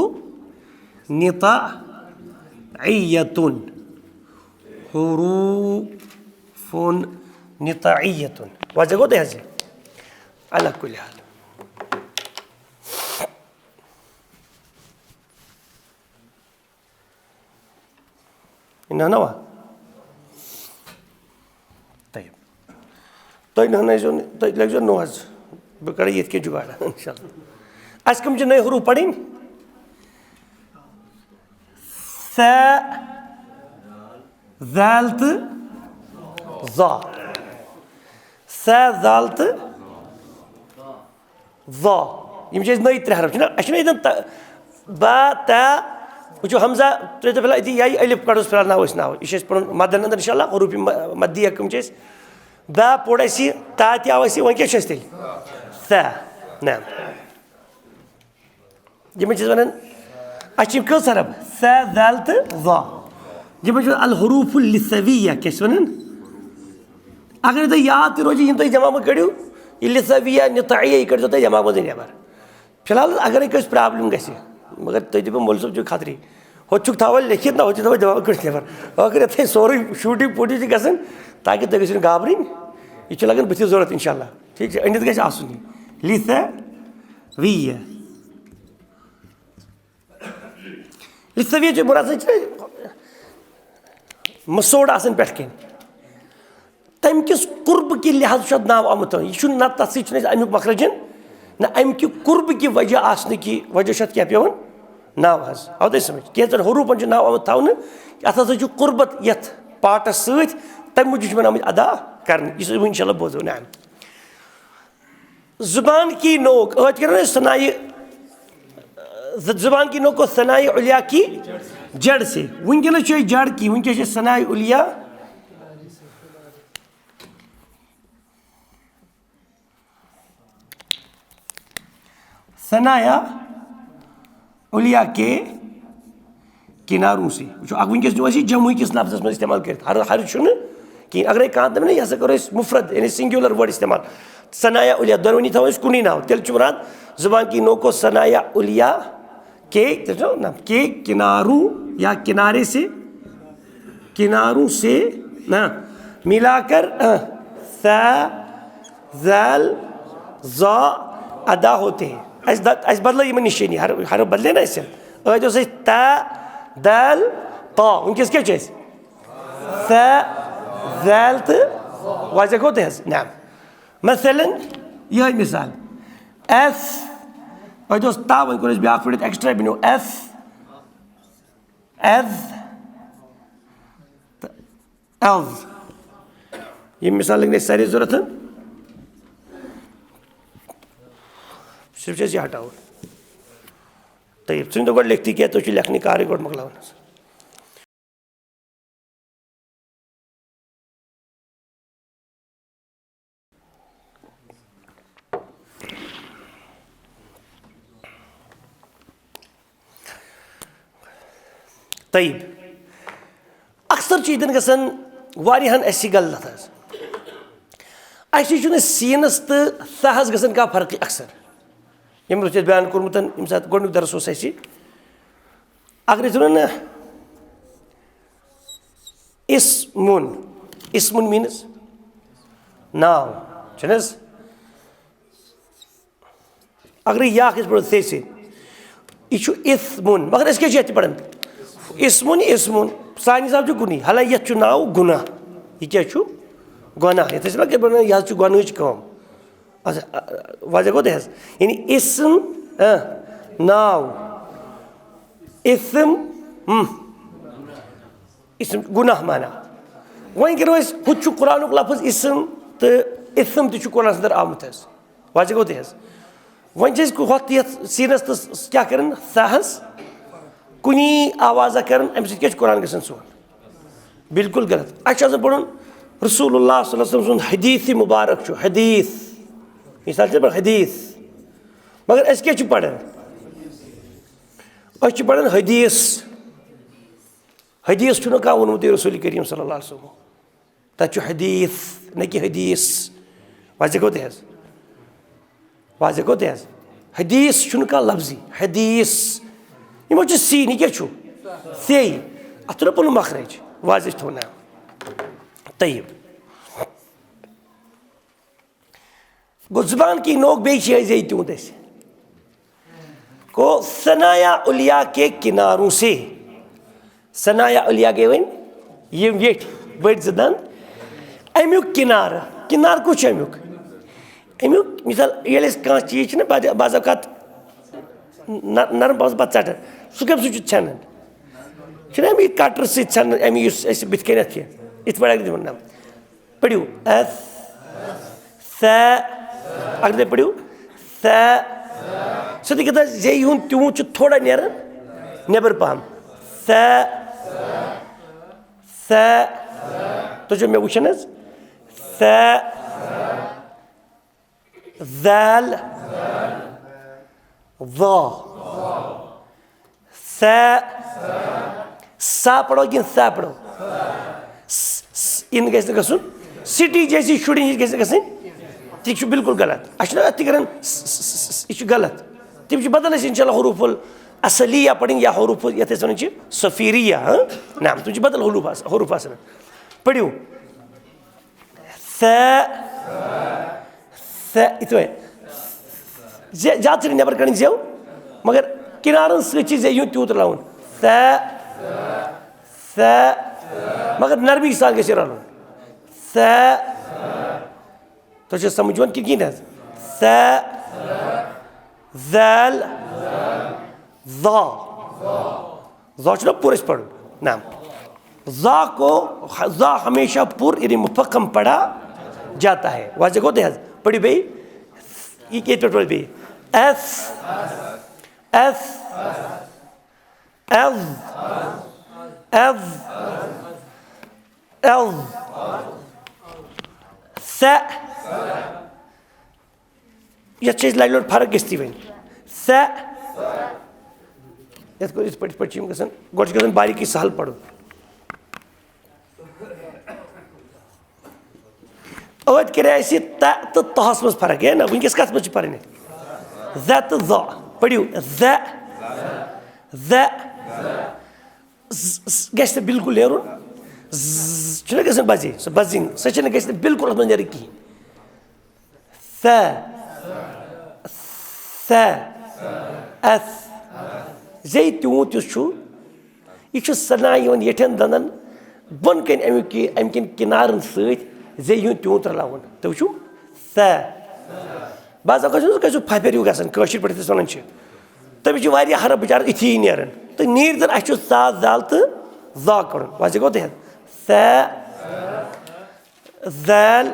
نطاعیتن۔ حروف نطاعیتن۔ واضح گوٚو تۄہہِ حظ یہِ؟ علی کُلِ حال۔ نہ، نہ وا۔ طیب۔ تُہۍ نہ، نہ، تُہۍ لٲگزیو نوٚو حظ۔ بہٕ کَرٕ ییٚتہِ کینٛہہ جُگاڑ، اِنشاء اللہ۔ اَسہِ کٕم چھِ نٔے حروٗف پَرٕنۍ؟ ث، ذال تہٕ ظا۔ ث، ذال تہٕ ظا۔ یِم چھِ اَسہِ نٔے ترٛےٚ حرف، چھِنہ؟ اَسہِ چھِنہ ییٚتٮ۪ن تہ-، با، تا، وٕچھِو، ہمزہ ترٛٲوِتو فِلحال أتی، یا یہِ الف کَڑوس فِلحال ناو أسۍ ناو۔ یہِ چھِ اَسہِ پَرُن مَدَن اَندَر، اِنشاء اللہ، حروٗفِ م-، مَدِیہ کٕم چھِ اَسہِ۔ با پوٚر اَسہِ یہِ، تا تہِ آو اَسہِ یہِ، وۄنۍ کیٛاہ چھُ اَسہِ تیٚلہِ؟ ثا۔ نہ۔ یِمَن چھِ أسۍ وَنان، اَسہِ چھِ یِم کٔژ حرف؟ ثا، ذال تہٕ ظا۔ یِمَن چھِ وَنان الحروف اللثویہ، کیٛاہ چھِ وَنان؟ اگر نہٕ تۄہہِ یاد تہِ روزِ، یِم تُہۍ دٮ۪ماغ منٛز کٔڑِو، یہِ لثویہ، نطاعیہ، یہِ کٔڑۍزیو تُہۍ دٮ۪ماغ منٛزٕے نٮ۪بر۔ فی الحال اگر نہٕ کٲنٛسہِ پرٛابلِم گژھِ، مگر تُہۍ دٔپِو، مولوی صٲب چھُ خطرٕے، ہُتہِ چھُکھ تھاوان لیکھِتھ نہ، ہُتہِ چھُ تھاوان دٮ۪ماغ کٔڑِتھ نٮ۪بر۔ ٲخٕر یَتھ سورُے شوٗٹِنٛگ پوٗٹِنٛگ چھِ گژھان، تاکہِ تُہۍ گٔژھِو نہٕ گابرٕنۍ، یہِ چھُ لَگان بٕتھِ ضوٚرَتھ، اِنشاء اللہ۔ ٹھیٖک چھُ، أنِتھ گژھِ آسُن یہِ۔ لثویہ۔ لثویہ چھِ مُراد سۭتۍ چھِ مسوڑ آسان پٮ۪ٹھ کِنۍ۔ تَمہِ کِس قُربہٕ کہِ لحاظہٕ چھُ اَتھ ناو آمُت تھاونہٕ۔ یہِ چھُنہٕ نہ تَتھ سۭتۍ چھُنہٕ اَسہِ اَمیُک مخرجن، نہ اَمہِ کہِ قُربہٕ کہِ وجہ آسنہٕ کہِ وجہ چھُ اَتھ کیٛاہ پٮ۪وان ناو حظ۔ آو تۄہہِ سمجھ؟ کینٛژن حروٗفن چھُ ناو آمُت تھاونہٕ، اَتھ ہسا چھُ قُربت یَتھ پارٹس سۭتۍ، تَمہِ موٗجوٗب چھُ یِمن آمٕتۍ ادا کرنہٕ۔ یُس أسۍ وۄنۍ اِنشاء اللہ بوزو۔ نعم۔ زبان کی نوک، ٲدۍ کَرو أسۍ ثنائے، ز-، زبان کی نوک کو ثنائے علیا کی جڑ سے۔ وٕنکیٚنَس چھُ أسۍ جڑ کی، وٕنکیٚس چھِ ثنائے علیا، ثنائے علیا کے کناروں سے۔ وٕچھو، اکھ وٕنکیٚس دِمو أسۍ یہِ جمعی کِس لفظس منٛز استعمال کٔرِتھ۔ ہر، ہر چھُنہٕ کِہیٖنۍ۔ اگرے کانٛہہ دَپہِ نہ، یہِ ہسا کَرو أسۍ مُفرد، یعنی singular word استعمال۔ ثنائے علیا، دۄنوٕنی تھاوو أسۍ کُنُے ناو۔ تیٚلہِ چھُ مُراد زبان کی نوک کو ثنائے علیا کے، تیٚلہِ چھُ نہ، کے کناروں یا کنارے سے، کناروں سے نہ، ملا کر، آ، ثا، ذال، ظا ادا ہوتے ہیں۔ اَسہِ د-، اَسہِ بدلٲے یِمن نِشٲنی، حر-، حرف بدلے نا اَسہِ۔ أتھۍ اوس اَسہِ تا، دال، تا۔ وٕنکیٚس کیٛاہ چھُ اَسہِ؟ ثا، ذال تہٕ واضح گوٚو تہِ حظ؟ نعم۔ مثلاً، یِہوٚے مثال۔ ایس، أتھۍ اوس تا، وۄنۍ کوٚر اَسہِ بیٛاکھ پٔرِتھ extra بنیو ایس، ایز، تہٕ ایز۔ یِم مثال لٔگۍ نہٕ اَسہِ سارے ضوٚرَتھ۔ صرف چھِ اَسہِ یہِ ہٹاوُن۔ طیب، ژٕ ؤنۍ تو گۄڈٕ لیکھتٕے کیٛاہ، تُہۍ چھِو لیکھنٕے کارٕے گۄڈٕ مۄکلاوُن حظ۔ طیب۔ اکثر چھُ ییٚتٮ۪ن گژھان واریاہن اَسہِ غلط حظ۔ اَسہِ چھُنہٕ سیٖنس تہٕ ثاہس گژھان کانٛہہ فرقٕے اکثر۔ ییٚمہِ برٛونٛہہ چھُ اَسہِ بیان کوٚرمُت، ییٚمہِ ساتہٕ گۄڈٕنیُک درس اوس اَسہِ، اگر أسۍ وَنو نہ، اسمُن، اسمُن means ناو، چھُنہٕ حظ؟ اگرے یہِ اکھ أسۍ پرو ژےٚ سۭتۍ، یہِ چھُ اِثمُن، مگر أسۍ کیٛاہ چھِ یَتھ تہِ پران؟ اِثمُن، اِثمُن، سانہِ حساب چھُ کُنُے، حالانکہ یَتھ چھُ ناو گُناہ۔ یہِ کیٛاہ چھُ؟ گۄناہ۔ یَتھ ٲسۍ وَنان کہِ یہِ حظ چھُ گۄنہٕچ کٲم۔ اچھا، واضح گوٚو تۄہہِ حظ؟ یعنی اِسم، آ، ناو، اِسم، ہم، اِسم گۄناہ مانا۔ وۄنۍ کَرو أسۍ، ہُتہِ چھُ قرآنُک لفظ اِسم تہٕ اِسم تہِ چھُ قرآنَس اندر آمُت حظ۔ واضح گوٚو تۄہہِ حظ؟ وۄنۍ چھِ أسۍ ہۄتھ یَتھ سیٖنَس تہٕ کیٛاہ کَران؟ ثاہَس کُنی آوازہ کَران، اَمہِ سۭتۍ کیٛاہ چھُ قرآن گژھان سون؟ بالکل غلط۔ اَسہِ چھُ آسان پَرُن رسول اللہ صلی اللہ علیہ وسلم سُنٛد حدیث مبارک چھُ، حدیث۔ مثال چھِ پَران حدیث۔ مگر أسۍ کیٛاہ چھِ پَران؟ أسۍ چھِ پَران حدیث۔ حدیث چھُنہٕ کانٛہہ ووٚنمُت یہِ رسول کریم صلی اللہ علیہ وسلم۔ تَتہِ چھُ حدیث، نہ کہِ حدیث۔ واضح گوٚو تۄہہِ حظ؟ واضح گوٚو تۄہہِ حظ؟ حدیث چھُنہٕ کانٛہہ لفظی۔ حدیث۔ یِمو چھُ سیٖن، یہِ کیٛاہ چھُ؟ ژے۔ اَتھ چھُنہ پَنُن مخرج۔ واضح چھُ تھوٚو ناو۔ طیب۔ گوٚو زبان کی نوک بیٚیہِ چھِ أسۍ ییٚتہِ تیوٗت اَسہِ۔ گوٚو ثنایا علیا کے کناروں سے۔ ثنایا علیا گٔے وۄنۍ یِم ویٹھۍ بٔڑۍ زٕ دَنٛد۔ اَمیُک کِنارٕ، کِنارٕ کُس چھُ اَمیُک؟ اَمیُک مثال، ییٚلہِ أسۍ کانٛہہ چیٖز چھِنہ بعض، بعض اوقات نہ-، نرم پَہمَس پَتہٕ ژَٹان، سُہ کَمہِ سۭتۍ چھُ ژھٮ۪نان؟ چھُنہ اَمی کٹرٕ سۭتۍ ژھٮ۪نان، اَمی یُس اَسہِ بٕتھِ کَنٮ۪تھ یہِ، یِتھ پٲٹھۍ اگر دِمو نہ۔ پٔرِو۔ اَس، سہ۔ اگر تُہۍ پٔرِو۔ سہ۔ سُہ تہِ کِتھ پٲٹھۍ زے ہُنٛد تیوٗت چھُ تھوڑا نیران نیٚبر پَہَم۔ سہ۔ سہ۔ تُہۍ چھِو مےٚ وٕچھان حظ؟ سہ۔ ذال۔ ظا۔ سہ۔ سا پڑھو کِنہٕ سہ پڑھو؟ س-، س-، اِن گژھِ نہٕ گژھُن۔ سِٹی جیسی شُرٮ۪ن ہِش گژھِ نہٕ گژھٕنۍ۔ تہِ چھُ بالکل غلط۔ اَسہِ چھُنہ اَتھ تہِ کران س-، س-، س-، س-، یہِ چھُ غلط۔ تِم چھِ بدل اَسہِ اِنشاء اللہ حروف الاصلیہ پَرٕنۍ یا حروف یَتھ أسۍ وَنان چھِ صفیریہ، ہاں؟ نعم، تِم چھِ بدل حروف آس-، حروف آسان۔ پٔرِو۔ س-، س-، یِتھ پٲٹھۍ۔ زِ-، زیادٕ چھِنہٕ نٮ۪بر کَڑٕنۍ زیو، مگر کِنارَن سۭتۍ چھِ زیو تیوٗت رَلُن۔ س-، س-، مگر نرمی سان گژھِ یہِ رَلُن۔ س-، تۄہہِ چھا سمجھ یِوان کِنہٕ کِہیٖنۍ حظ؟ س-، ذال، ظا۔ ظا چھُنہ پوٗرٕ اَسہِ پَرُن؟ نہ۔ ظا کو، ظا ہمیشہ پُر یعنی مفخم پڑھا جاتا ہے۔ واضح گوٚو تۄہہِ حظ؟ پٔرِو بیٚیہِ۔ یہِ کیٛاہ پٮ۪ٹھ پَرِ بیٚیہِ؟ S, S, as, as, as. سہ۔ یَتھ چھِ أسۍ لَرِ لوٚر فرق گٔژھتٕے وۄنۍ۔ سہ۔ یَتھ گوٚو یِتھ پٲٹھۍ، یِتھ پٲٹھۍ چھِ یِم گژھان، گۄڈٕ چھِ گژھان باریٖکی سہل پَرُن۔ ٲدۍ کَرے اَسہِ تہ تہٕ تہَس منٛز فرق، ہے نہ، وٕنکیٚس کَتھ منٛز چھِ پَرٕنۍ؟ زہ تہٕ ظا۔ پٔرِو۔ زہ، زہ۔ ز-، ز-، گژھِ نہٕ بالکل نیرُن۔ ز-، چھُنہ گژھان بزی، سۄ بزِنگ، سۄ چھَنہٕ گژھِ نہٕ بالکل اَتھ منٛز نیرٕنۍ کِہیٖنۍ۔ س، س، اس۔ زے تیوٗت یُس چھُ، یہِ چھُ سنان یِوان ییٚٹھٮ۪ن دَنٛدَن بۄن کَنۍ اَمیُک کہِ-، اَمہِ کِنۍ کِنارَن سۭتۍ زے یُن تیوٗت رَلاوُن۔ تُہۍ وٕچھِو، س۔ بعض اوقات چھُنہٕ سُہ گژھِ سُہ پھَپھٮ۪ر ہیوٗ گژھان، کٲشِر پٲٹھۍ یَتھ أسۍ وَنان چھِ۔ تٔمِس چھِ واریاہ حرف بِچارَس اِتھی نیران۔ تہٕ نیٖرۍ زَن اَسہِ چھُ سا، زال تہٕ ذا کَڑُن۔ وۄنۍ گوٚو تۄہہِ س، زال،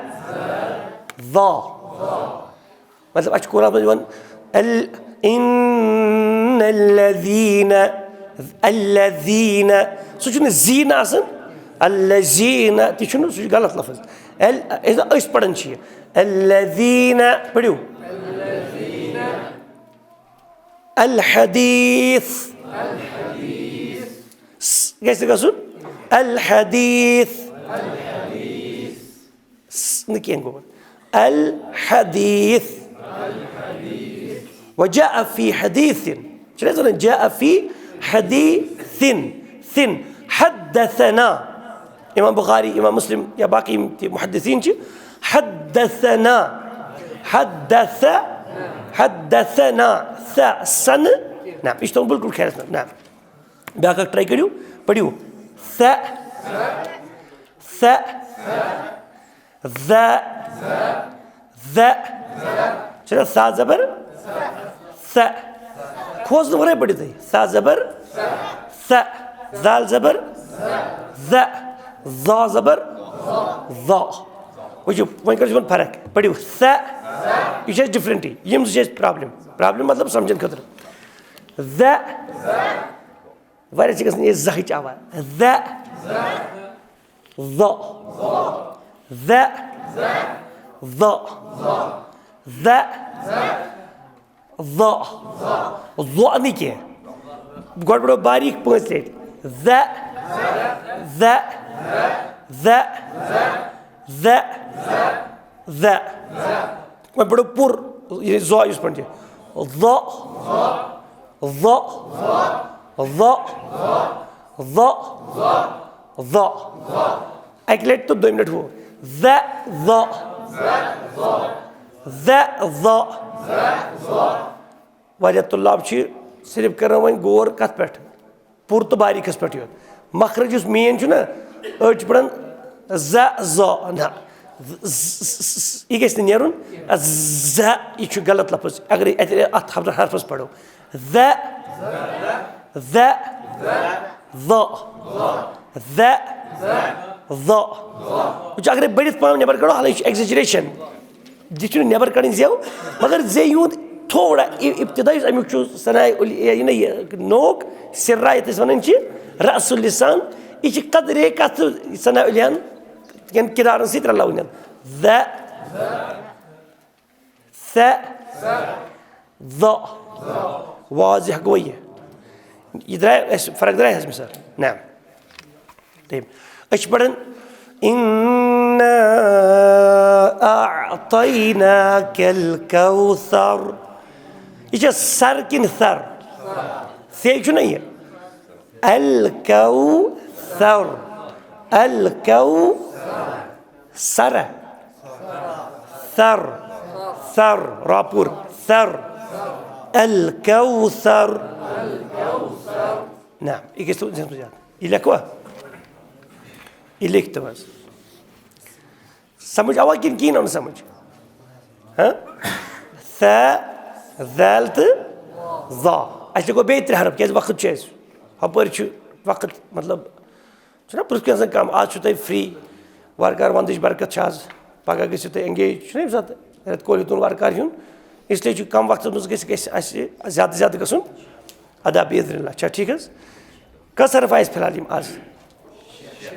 ذا۔ مطلب، اَسہِ چھُ قرآنَس منٛز یِوان، ال-، ان الذین، الذین، سُہ چھُنہٕ زیٖنہ آسان، الذین تہِ چھُنہٕ، سُہ چھُ غلط لفظ۔ ال-، أسۍ، أسۍ پَران چھِ یہِ، الذین، پٔرِو۔ الحدیث۔ س گژھِ گژھُن الحدیث۔ س نہٕ کینٛہہ گوٚو۔ الحدیث۔ وجاء فی حدیث۔ چھِنہٕ أسۍ وَنان جاء فی حدیث؟ سِن۔ حدثنا۔ امام بخاری، امام مسلم یا باقی یِم تہِ محدثین چھِ، حدثنا، حدث، حدثنا، س، سنہٕ، نہ، یہِ چھُ تھاوُن بالکل خیالَس منٛز۔ نہ۔ بیٛاکھ اکھ try کٔرِو، پٔرِو۔ س، س، ز، ز۔ چھُنہ سا زبر؟ س۔ کھوژنہٕ ورٲے پٔرِو تُہۍ۔ سا زبر؟ س۔ زال زبر؟ ز۔ زا زبر؟ ظا۔ وٕچھِو، وۄنۍ کٔرِو یِمن فرق۔ پٔرِو س۔ یہِ چھِ اَسہِ different۔ یِم زٕ چھِ اَسہِ problem۔ Problem مطلب سمجھن خٲطرٕ۔ ز۔ واریاہ چھِ گژھان یہِ زہٕچ آواز۔ ز۔ ظ۔ ز۔ ظ۔ ظ۔ ظ۔ ظ نہٕ کینٛہہ۔ گۄڈٕ پَرو باریٖک پانٛژِ لَٹہِ۔ ز۔ ز۔ ز۔ ز۔ ز۔ وۄنۍ پَرو پوٗرٕ، یہِ ظ یُس پٲٹھۍ چھِ۔ ظ۔ ظ۔ ظ۔ ظ۔ ظ۔ ظ۔ اَکہِ لَٹہِ تہٕ دوٚیمہِ لَٹہِ ہُہ۔ ز۔ ظ۔ ز۔ ظ۔ واریاہ طلاب چھِ صرف کران وۄنۍ غور کَتھ پٮ۪ٹھ؟ پوٗرٕ تہٕ باریٖکَس پٮ۪ٹھ یوت۔ مخرج یُس main چھُ نہ، أڑۍ چھِ پَران ز، ظ، نہ۔ ز-، ز-، ز-، یہِ گژھِ نہٕ نیرُن۔ ز، یہِ چھُ غلط لفظ۔ اگرے اَتہِ اَتھ حرف-، حرفَس پَرو۔ ز، ز، ظ۔ ز، ظ۔ وٕچھ، اگرے بٔڑِتھ پَہَم نٮ۪بَر کَڑو، حالانکہ یہِ چھُ exaggeration۔ یہِ چھُنہٕ نٮ۪بر کڑٕنۍ زیو، مگر زے یوٗت تھوڑا ای-، ابتدائی یُس امیُک چھُ ثناء ال-، یہِ، یہِ نہ یہِ نوک سرا یَتھ أسۍ وَنان چھِ رأس اللسان، یہِ چھِ قدرے کَتھ ثناء الہن کٮ۪ن کِردارن سۭتۍ رلاوٕنۍ۔ ذ، ث، ظ۔ واضح گوٚو یہِ؟ یہِ درٛاے اَسہِ، فرق درٛاے حظ مےٚ سۭتۍ؟ نہ۔ طیب۔ أسۍ چھِ پَران، "إنا أعطيناك الكوثر۔" یہِ چھا سر کِنہٕ ثر؟ سے چھُنہ یہِ؟ الکوثر۔ الکو-، سر۔ ثر۔ ثر۔ راپور۔ ثر۔ الکوثر۔ نہ، یہِ گژھِ تھوڑا زیادٕ۔ یہِ لیکھوا؟ یہِ لیکھتو حظ۔ سمجھ آوا کِنہٕ کِہیٖنۍ آو نہٕ سمجھ؟ ہاں؟ ث، ذال تہٕ ظا۔ اَسہِ لیکھو بیٚیہِ ترٛےٚ حرف، کیٛازِ وقت چھُ اَسہِ۔ ہُپٲرۍ چھُ وقت، مطلب، چھُنہ پرٛٮ۪تھ کینٛہہ آسان کم۔ آز چھُو تۄہہِ free، وارٕ کارٕ وَندٕچ برکت چھِ آز، پگاہ گٔژھِو تُہۍ engage، چھُنہ ییٚمہِ ساتہٕ رٮ۪تہٕ کول یوٗتاہ وارٕ کارٕ یُن، اس لیے چھُ کم وقتس منٛز گژھِ، گژھِ اَسہِ زیادٕ زیادٕ گژھُن۔ ادا بإذن اللہ، چھا ٹھیٖک حظ؟ کٔژ حرف آسہِ فی الحال یِم آز؟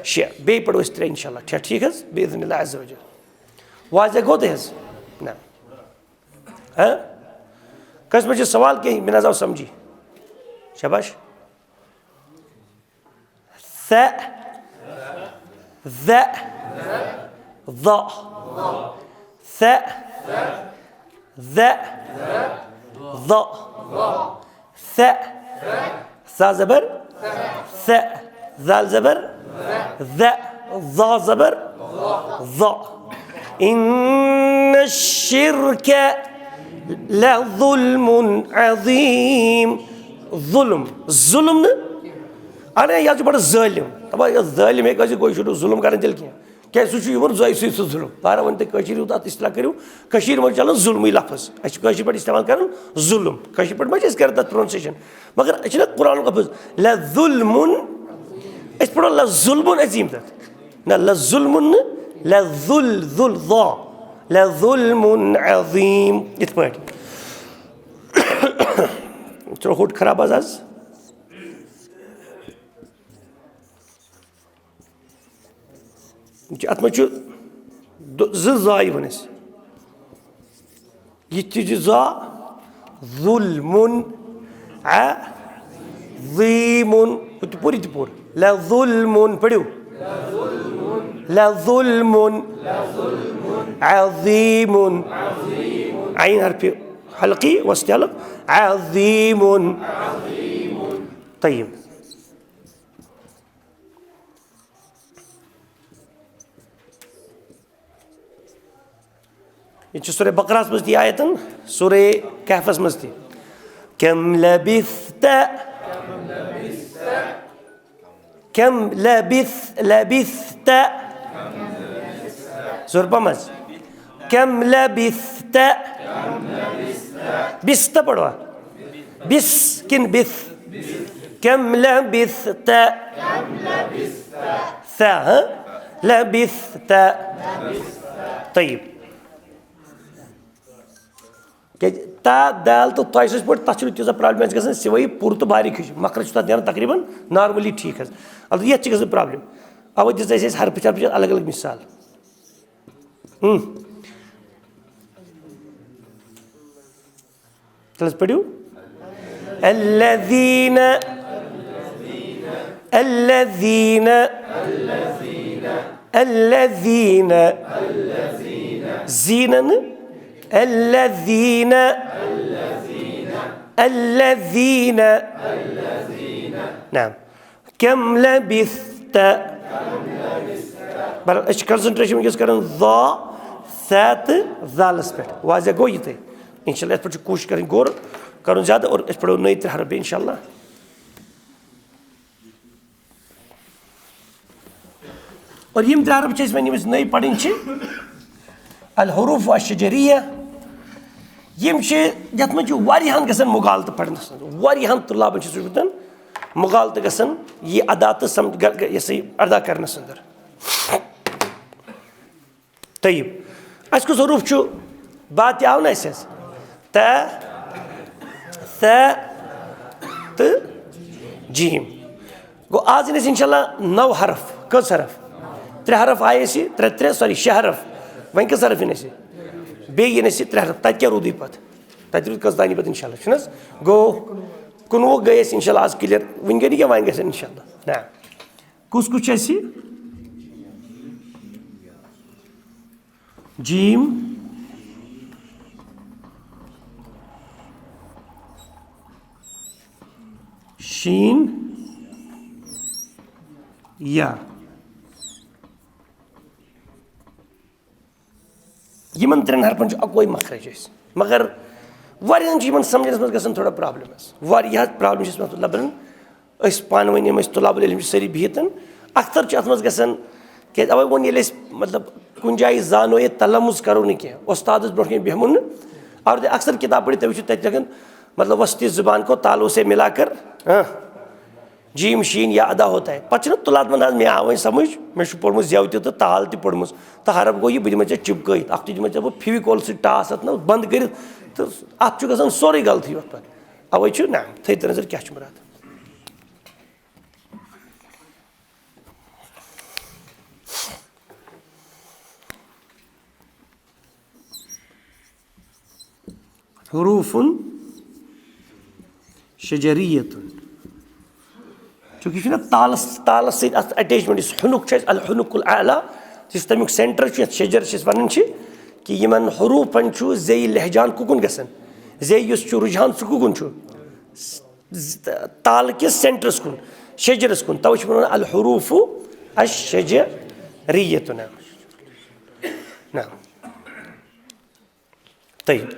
شےٚ۔ بیٚیہِ پَرو أسۍ ترٛےٚ اِنشاء اللہ۔ چھا ٹھیٖک حظ؟ بإذن اللہ عز وجل۔ واضح گوٚو تۄہہِ حظ؟ نہ۔ ہاں؟ کٲنٛسہِ ما چھِ سوال کینٛہہ؟ مےٚ نہ حظ آو سمجھی۔ شاباش۔ ث، ذ، ظ۔ ث، ذ، ظ۔ ث، ثا زبر، ث، ذال زبر، ذ، ظا زبر، ظ۔ إن الشرك لظلم عظيم۔ ظلم، ظلم نہٕ۔ اَڑے، یہِ حظ چھُ بَڑٕ ظٲلِم۔ دَپان، یہِ ظٲلِم ہیٚکہِ ٲسِتھ، گوٚو یہِ چھُنہٕ ظُلُم کَران تیٚلہِ کینٛہہ۔ کیٛازِ سُہ چھُ یِوان زٲیسٕے سُہ ظُلُم۔ بہرحال، وۄنۍ تُہۍ کٲشِر یوٗتاہ اَتھ اصطلاح کٔرِو، کٔشیٖرِ منٛز چھُ چَلان ظُلمٕے لفظ۔ اَسہِ چھِ کٲشِر پٲٹھۍ استعمال کَران ظُلُم۔ کٲشِر پٲٹھۍ ما چھِ أسۍ کَران تَتھ pronunciation؟ مگر أسۍ چھِنہ قرآنُک لفظ، لظلم، أسۍ پَرو لظلم عظیم تَتھ۔ نہ، لظلم نہٕ، لظل، ذل، ظا، لظلم عظیم۔ یِتھ پٲٹھۍ۔ ژےٚ ہوٚٹ خراب آز، آز۔ یہِ چھُ، اَتھ منٛز چھُ دُ-، زٕ زا یِوان اَسہِ۔ یہِ تہِ چھُ زا، ظلم عظیم۔ ہُہ تہِ پوٚر، یہِ تہِ پوٚر۔ لظلم، پٔرِو۔ لظلم عظیم۔ عین حرف حلقی وسط حلق، عظیم۔ طیب۔ یہِ چھُ سورہ بقرہَس منٛز تہِ آیتن، سورہ کہفَس منٛز تہِ۔ کم لبثت، کم لبث، لبثت۔ زور پہم حظ۔ کم لبثت۔ بِست پڑھوا؟ بِس کِن بِث؟ کم لبثت۔ ثا، ہاں؟ لبثت۔ طیب۔ کیٛازِ تا، دال تہٕ طا یُس أسۍ پٲٹھۍ، تَتھ چھُنہٕ تیٖژاہ problem اَسہِ گژھان، سِوَے پوٗرٕ تہٕ باریٖک ہیوٗ چھُ۔ مخرج چھُ تَتھ نیران تقریٖباً normally ٹھیٖک حظ۔ البتہٕ یَتھ چھِ گژھان problem۔ اَوَے دِژ اَسہِ اَسہِ حرفٕچ حرفٕچ الگ الگ مثال۔ ہُم۔ تیٚلہِ حظ پٔرِو۔ الذين، الذين، الذين، زیٖنَن، الذين، الذين۔ نعم۔ کم لبثت۔ بر-، أسۍ چھِ concentration وٕنکیٚس کران ظا، ثا تہٕ ذالَس پٮ۪ٹھ۔ واضح گوٚو یہِ تۄہہِ؟ انشاءاللہ، یَتھ پٮ۪ٹھ چھِ کوٗشِش کَرٕنۍ غور کَرُن زیادٕ، اور أسۍ پَرو نٔے ترٛےٚ حرف بیٚیہِ، انشاءاللہ۔ اور یِم ترٛےٚ حرف چھِ اَسہِ وۄنۍ یِم اَسہِ نٔے پَرٕنۍ چھِ، الحروف الشجریہ۔ یِم چھِ، یَتھ منٛز چھِ واریاہَن گژھان مغالطہٕ پَرنَس منٛز، واریاہَن طلابَن چھِ سُہ وٕچھمُت مغالطہٕ گژھان یہِ ادا تہٕ سم-، گ-، گ-، یہِ سا یہِ ادا کَرنَس اندر۔ طیب۔ اَسہِ کُس حروف چھُ؟ با تہِ آو نہ اَسہِ حظ؟ تا، ثا تہٕ جیم۔ گوٚو، آز یِن اَسہِ انشاءاللہ نَو حرف۔ کٔژ حرف؟ ترٛےٚ حرف آیہِ اَسہِ، ترٛےٚ، ترٛےٚ، sorry، شےٚ حرف۔ وۄنۍ کٔژ حرف یِن اَسہِ؟ بیٚیہِ یِن اَسہِ ترٛےٚ حرف۔ تَتہِ کیٛاہ روٗدُے پَتہٕ؟ تَتہِ روٗد کٔژ تانی پَتہٕ انشاءاللہ، چھُنہٕ حظ؟ گوٚو، کُنوُہ گٔے اَسہِ انشاءاللہ آز clear۔ وٕنۍ گٔے نہٕ کینٛہہ، وۄنۍ گژھن انشاءاللہ۔ نہ۔ کُس کُس چھُ اَسہِ؟ جیم، شین، یا۔ یِمن ترٛٮ۪ن حرفن چھُ اَکوے مخرج اَسہِ، مگر واریاہن چھُ یِمن سمجھنس منٛز گژھان تھوڑا problem حظ۔ واریاہ problem چھِ اَسہِ منٛز لبان۔ أسۍ پانہٕ ؤنۍ یِم أسۍ طلاب العلم چھِ سٲری بِہِتھ، اکثر چھُ اَتھ منٛز گژھان، کیٛازِ اَوَے ووٚن، ییٚلہِ أسۍ مطلب کُنہِ جایہِ زانو یا تلمُس کرو نہٕ کینٛہہ، وۄستادَس برونٛٹھ کَنہِ بیٚہمو نہٕ، اور اکثر کِتاب پٔرِتھ تُہۍ وٕچھِو تَتہِ لیکھان، مطلب، وسطی زبان کو تالوں سے ملا کر، ہاں، جیم شین یا ادا ہوتا ہے۔ پتہٕ چھُنہٕ تُلان وَنان، مےٚ آو وۄنۍ سمجھ، مےٚ چھُ پوٚرمُت زٮ۪و تہِ تہٕ تال تہِ پٔرمٕژ، تہٕ حرف گوٚو یہِ، بہٕ دِمے ژےٚ چِپکٲیِتھ، اَکھ تُج دِمے ژےٚ بہٕ فیویکول سۭتۍ ٹاس اَتھ نہ بنٛد کٔرِتھ، تہٕ اَتھ چھُ گژھان سورُے غلطی یَتھ پٮ۪ٹھ۔ اَوَے چھُ نہ، تھٲیِو تُہۍ نظر کیٛاہ چھُ مُراد۔ حروف شجریتن۔ چونکہ یہِ چھُنہ تالس، تالس سۭتۍ اتھ attachment، یُس حنک چھُ اَسہِ، الحنک الاعلی، یُس تمیُک center چھُ، یتھ شجر چھِ أسۍ ونان چھِ، کہِ یِمن حروفن چھُ زیٚیہِ لہجان کُکُن گژھان، زیٚیہِ یُس چھُ رجحان سُہ کُکُن چھُ؟ ز-، تالہٕ کِس centerس کُن، شجرس کُن، توے چھِ ونان الحروف الشجریتن۔ نعم۔ طيب.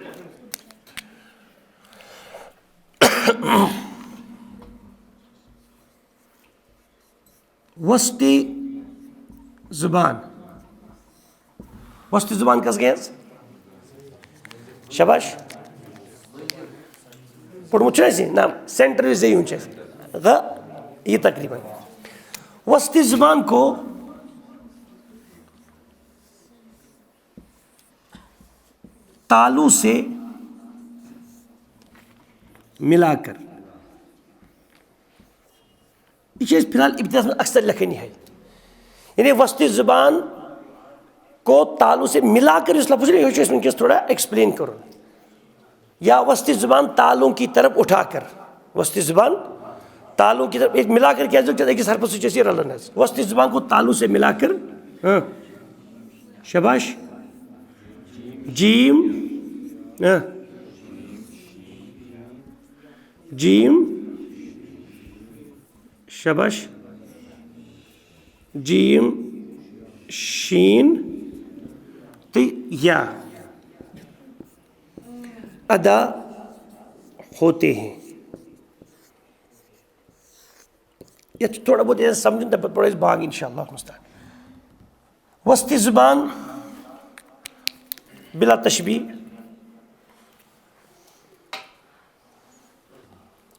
وسطی زبان۔ وسطی زبان کس گٔے حظ؟ شاباش۔ پوٚرمُت چھُ اَسہِ؟ نہ، سینٹر یُس زیوٗن چھُ اَسہِ۔ تہٕ یہِ تقریباً۔ وسطی زبان کو تالو سے ملا کر۔ یہ چیز فی الحال ابتداء میں اکثر لکھنی ہے۔ یعنی وسطی زبان کو تالو سے ملا کر اس لفظ نے، یہ چیز وٕنکیٚس تھوڑا ایکسپلین کرو۔ یا وسطی زبان تالوں کی طرف اٹھا کر۔ وسطی زبان تالوں کی طرف، ایک ملا کر کیا جو، ایک حرف سے جیسے رلن ہے۔ وسطی زبان کو تالو سے ملا کر، ہاں۔ شاباش۔ جیم، ہاں۔ جیم، شاباش۔ جیم، شین تہٕ یا ادا ہوتے ہیں۔ یتھ چھُ تھوڑا بہت یہِ سمجھُن، تَمہِ پتہٕ پرو أسۍ باغ انشاءاللہ مستعان۔ وسطی زبان بلا تشبیہ،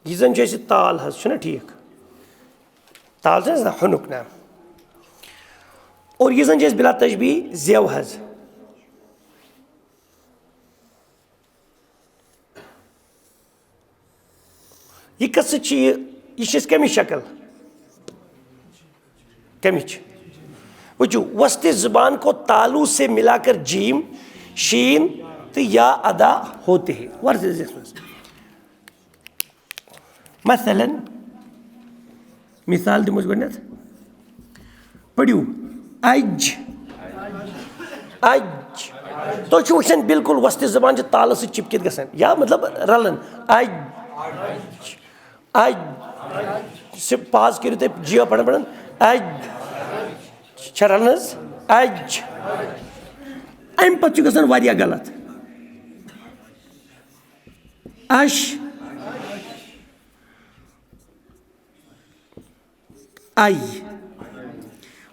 یہِ زن چھُ اَسہِ تال حظ، چھُنہ ٹھیٖک؟ تال چھِ حظ ہُنُک ناو۔ اور یہِ زن چھُ اَسہِ بلا تشبیہ زیو حظ۔ یہِ کَس سۭتۍ چھِ یہِ؟ یہِ چھِ اَسہِ کَمِچ شکل؟ کَمِچ؟ وٕچھِو، وسطی زبان کو تالو سے ملا کر جیم، شین تہٕ یا ادا ہوتے ہیں۔ What is this? مثلاً، مثال دِمو أسۍ گۄڈٕنٮ۪تھ۔ پٔرِو، اج۔ اج۔ تُہۍ چھِو وٕچھان، بالکل وسطی زبان چھِ تالہٕ سۭتۍ چِپکِتھ گژھان، یا مطلب رلان۔ اج۔ اج۔ سُہ پاز کٔرِو تُہۍ جیو پران پران۔ اج۔ چھا رلان حظ؟ اج۔ اَمہِ پتہٕ چھُ گژھان واریاہ غلط۔ اش۔ آئی۔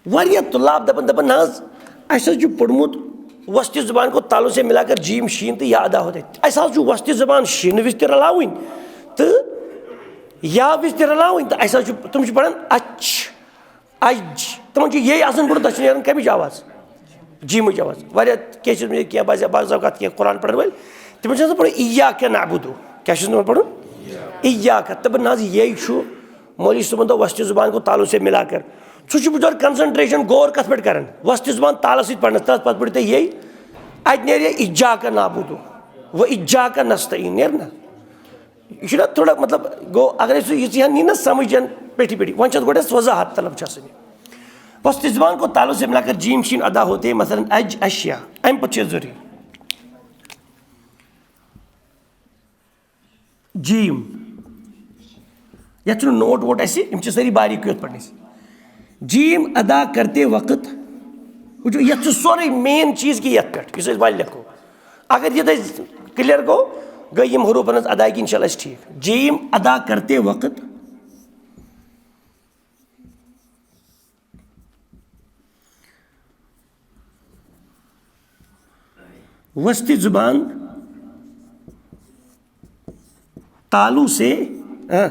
واریاہ طلاب دَپان، دَپان، "نہ حظ، اَسہِ حظ چھُ پوٚرمُت وسطی زبان کو تالو سے ملا کر جیم شین تہٕ یا ادا ہوتے۔" اَسہِ حظ چھُ وسطی زبان شیٖنہٕ وِزِ تہِ رلاوٕنۍ تہٕ یا وِزِ تہِ رلاوٕنۍ، تہٕ اَسہِ حظ چھُ، تِم چھِ پَران اچھ، اج۔ تِمَن چھُ یے آسان گۄڈٕ، تَتھ چھِ نیران کَمِچ آواز؟ جیٖمٕچ آواز۔ واریاہ کینٛہہ چھِ کینٛہہ بعض، بعض اوقات کینٛہہ قرآن پَرَن وٲلۍ، تِمَن چھِ آسان پَرُن ایاک نعبدو۔ کیٛاہ چھُ آسان تِمَن پَرُن؟ ایاک۔ دَپان، "نہ حظ، یے چھُ مولوی صٲبَن دوٚپ وسطی زبان کو تالو سے ملا کر۔" سُہ چھُ بِچور concentration، غور کَتھ پٮ۪ٹھ کَران؟ وسطی زبان تالَس سۭتۍ پَرنَس، تَتھ پَتہٕ پٔرِو تُہۍ یے، اَتہِ نیرِ ایاک نعبدو و ایاک نستعین، نیرِ نہ؟ یہِ چھُنہ تھوڑا، مطلب، گوٚو، اگر أسۍ یہِ یِژٕے ہن یی نہ سمجھ یَن پیٚٹھی پیٚٹھی، وۄنۍ چھِ اَتھ گۄڈٕ اَسہِ وضاحت طلب چھِ آسان یہِ۔ وسطی زبان کو تالو سے ملا کر جیم شین ادا ہوتے ہیں، مثلاً، اج، اشیا، اَمہِ پتہٕ چھِ ضروٗری۔ جیم۔ یَتھ چھُنہٕ نوٹ ووٹ اَسہِ، یِم چھِ سٲری باریٖک یوت پَرنٕۍ۔ جیم ادا کرتے وقت، وٕچھِو، یَتھ چھُ سورُے مین چیٖز کہِ یَتھ پٮ۪ٹھ، یُس أسۍ وۄنۍ لیکھو۔ اگر یہِ تۄہہِ کلیئر گوٚو، گٔے یِم حروٗفَن ہٕنٛز ادائیگی انشاءاللہ اَسہِ ٹھیٖک۔ جیم ادا کرتے وقت وسطی زبان تالو سے، ہاں،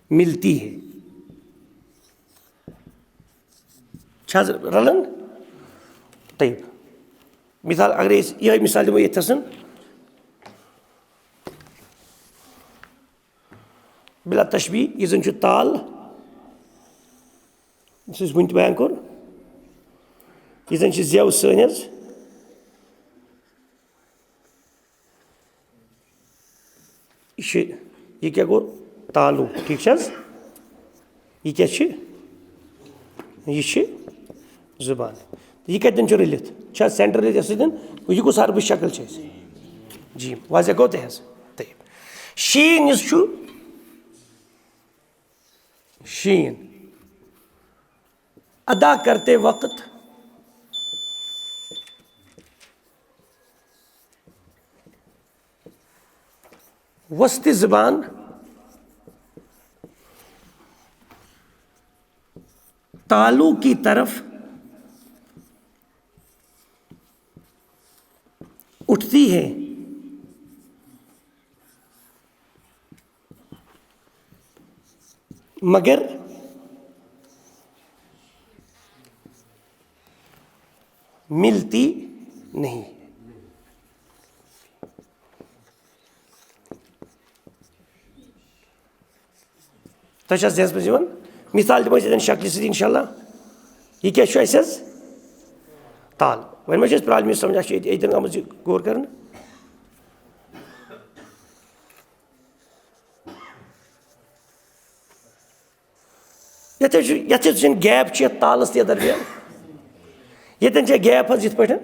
ملتی ہے۔ چھا حظ رلان؟ طیب۔ مثال، اگر أسۍ یِہوٚے مثال دِمو ییٚتھَسَن، بلا تشبیہ، یہِ زَن چھُ تال، یُس اَسہِ وٕنۍ تہِ بیان کوٚر، یہِ زَن چھِ زٮ۪و سٲنۍ حظ، یہِ چھِ، یہِ کیٛاہ گوٚو؟ تالو، ٹھیٖک چھِ حظ؟ یہِ کیٛاہ چھِ؟ یہِ چھِ زُبان۔ یہِ کَتٮ۪ن چھُ رٔلِتھ؟ چھا سٮ۪نٹَر رٔلِتھ اَتھ سۭتۍ؟ یہِ کُس حرفٕچ شکل چھِ اَسہِ؟ جی، واضح گوٚو تۄہہِ حظ؟ طیب۔ شیٖن یُس چھُ، شیٖن۔ ادا کرتے وقت وسط زبان تالو کی طرف اٹھتی ہے، مگر ملتی نہیں۔ تۄہہِ چھا ذہنس منٛز یِوان؟ مثال دِمو أسۍ ییٚتٮ۪ن شکلہِ سۭتۍ، انشاءاللہ۔ یہِ کیٛاہ چھُ اَسہِ حظ؟ تال۔ وۄنۍ ما چھِ اَسہِ پرٛابلم یہِ سمجھ؟ اَسہِ چھُ ییٚتہِ، ییٚتٮ۪ن آمٕژ یہِ غور کرنہٕ۔ یَتھ حظ چھُ، یَتھ حظ چھُنہٕ gap چھِ یَتھ تالَس تہِ درمیان۔ یَتٮ۪ن چھےٚ gap حظ یِتھ پٲٹھۍ۔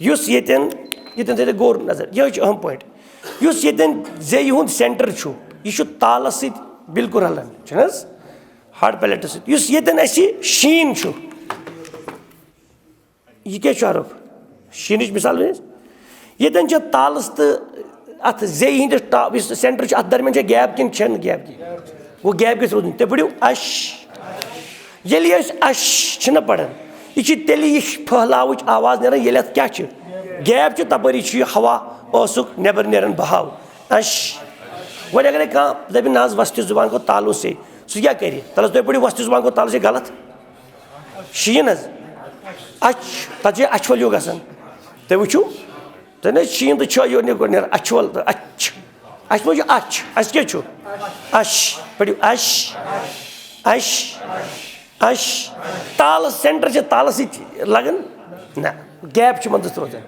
یُس ییٚتٮ۪ن، ییٚتٮ۪ن تھٲیِو غور نظر، یہِ حظ چھُ اہم point۔ یُس ییٚتٮ۪ن زیٚیہِ ہُنٛد center چھُ، یہِ چھُ تالَس سۭتۍ بالکل رَلان، چھُنہٕ حظ؟ Hard palate سۭتۍ۔ یُس ییٚتٮ۪ن اَسہِ شیٖن چھُ، یہِ کیٛاہ چھُ حرف؟ شیٖنٕچ مثال ؤنِو۔ ییٚتٮ۪ن چھےٚ تالَس تہٕ اَتھ زیٚیہِ ہِنٛدِس ٹا-، یُس center چھُ، اَتھ درمیان چھےٚ gap کِنہٕ چھَنہٕ gap کِہیٖنۍ؟ گوٚو gap گژھِ روزُن۔ تُہۍ پٔرِو اَش۔ ییٚلہِ أسۍ اَش چھِنہ پَران، یہِ چھِ تیٚلہِ یہِ پھٔہلاوٕچ آواز نیران، ییٚلہِ اَتھ کیٛاہ چھِ؟ Gap چھِ، تَپٲری چھُ یہِ ہوا ٲسُک نٮ۪بر نیران بہاو۔ اَش۔ وۄنۍ اگرے کانٛہہ دَپہِ، "نہ حظ، وسطی زُبان کو تالو سے"، سُہ کیٛاہ کَرِ؟ تَلہٕ حظ تُہۍ پٔرِو وسطی زُبان کو تالو سے غلط۔ شیٖن حظ۔ اَچھ، تَتھ چھِ اَچھوَل ہیوٗ گژھان۔ تُہۍ وٕچھِو، تۄہہِ نہ حظ شیٖن تہٕ چھٲیِو نہٕ گۄڈٕ نیران اَچھوَل تہٕ اَچھ۔ اَسہِ ما چھُ اَچھ؟ اَسہِ کیٛاہ چھُ؟ اَش۔ پٔرِو اَش۔ اَش۔ اَش۔ تالَس، center چھِ تالَس سۭتۍ لَگان۔ نہ، gap چھِ منٛزَس روزان۔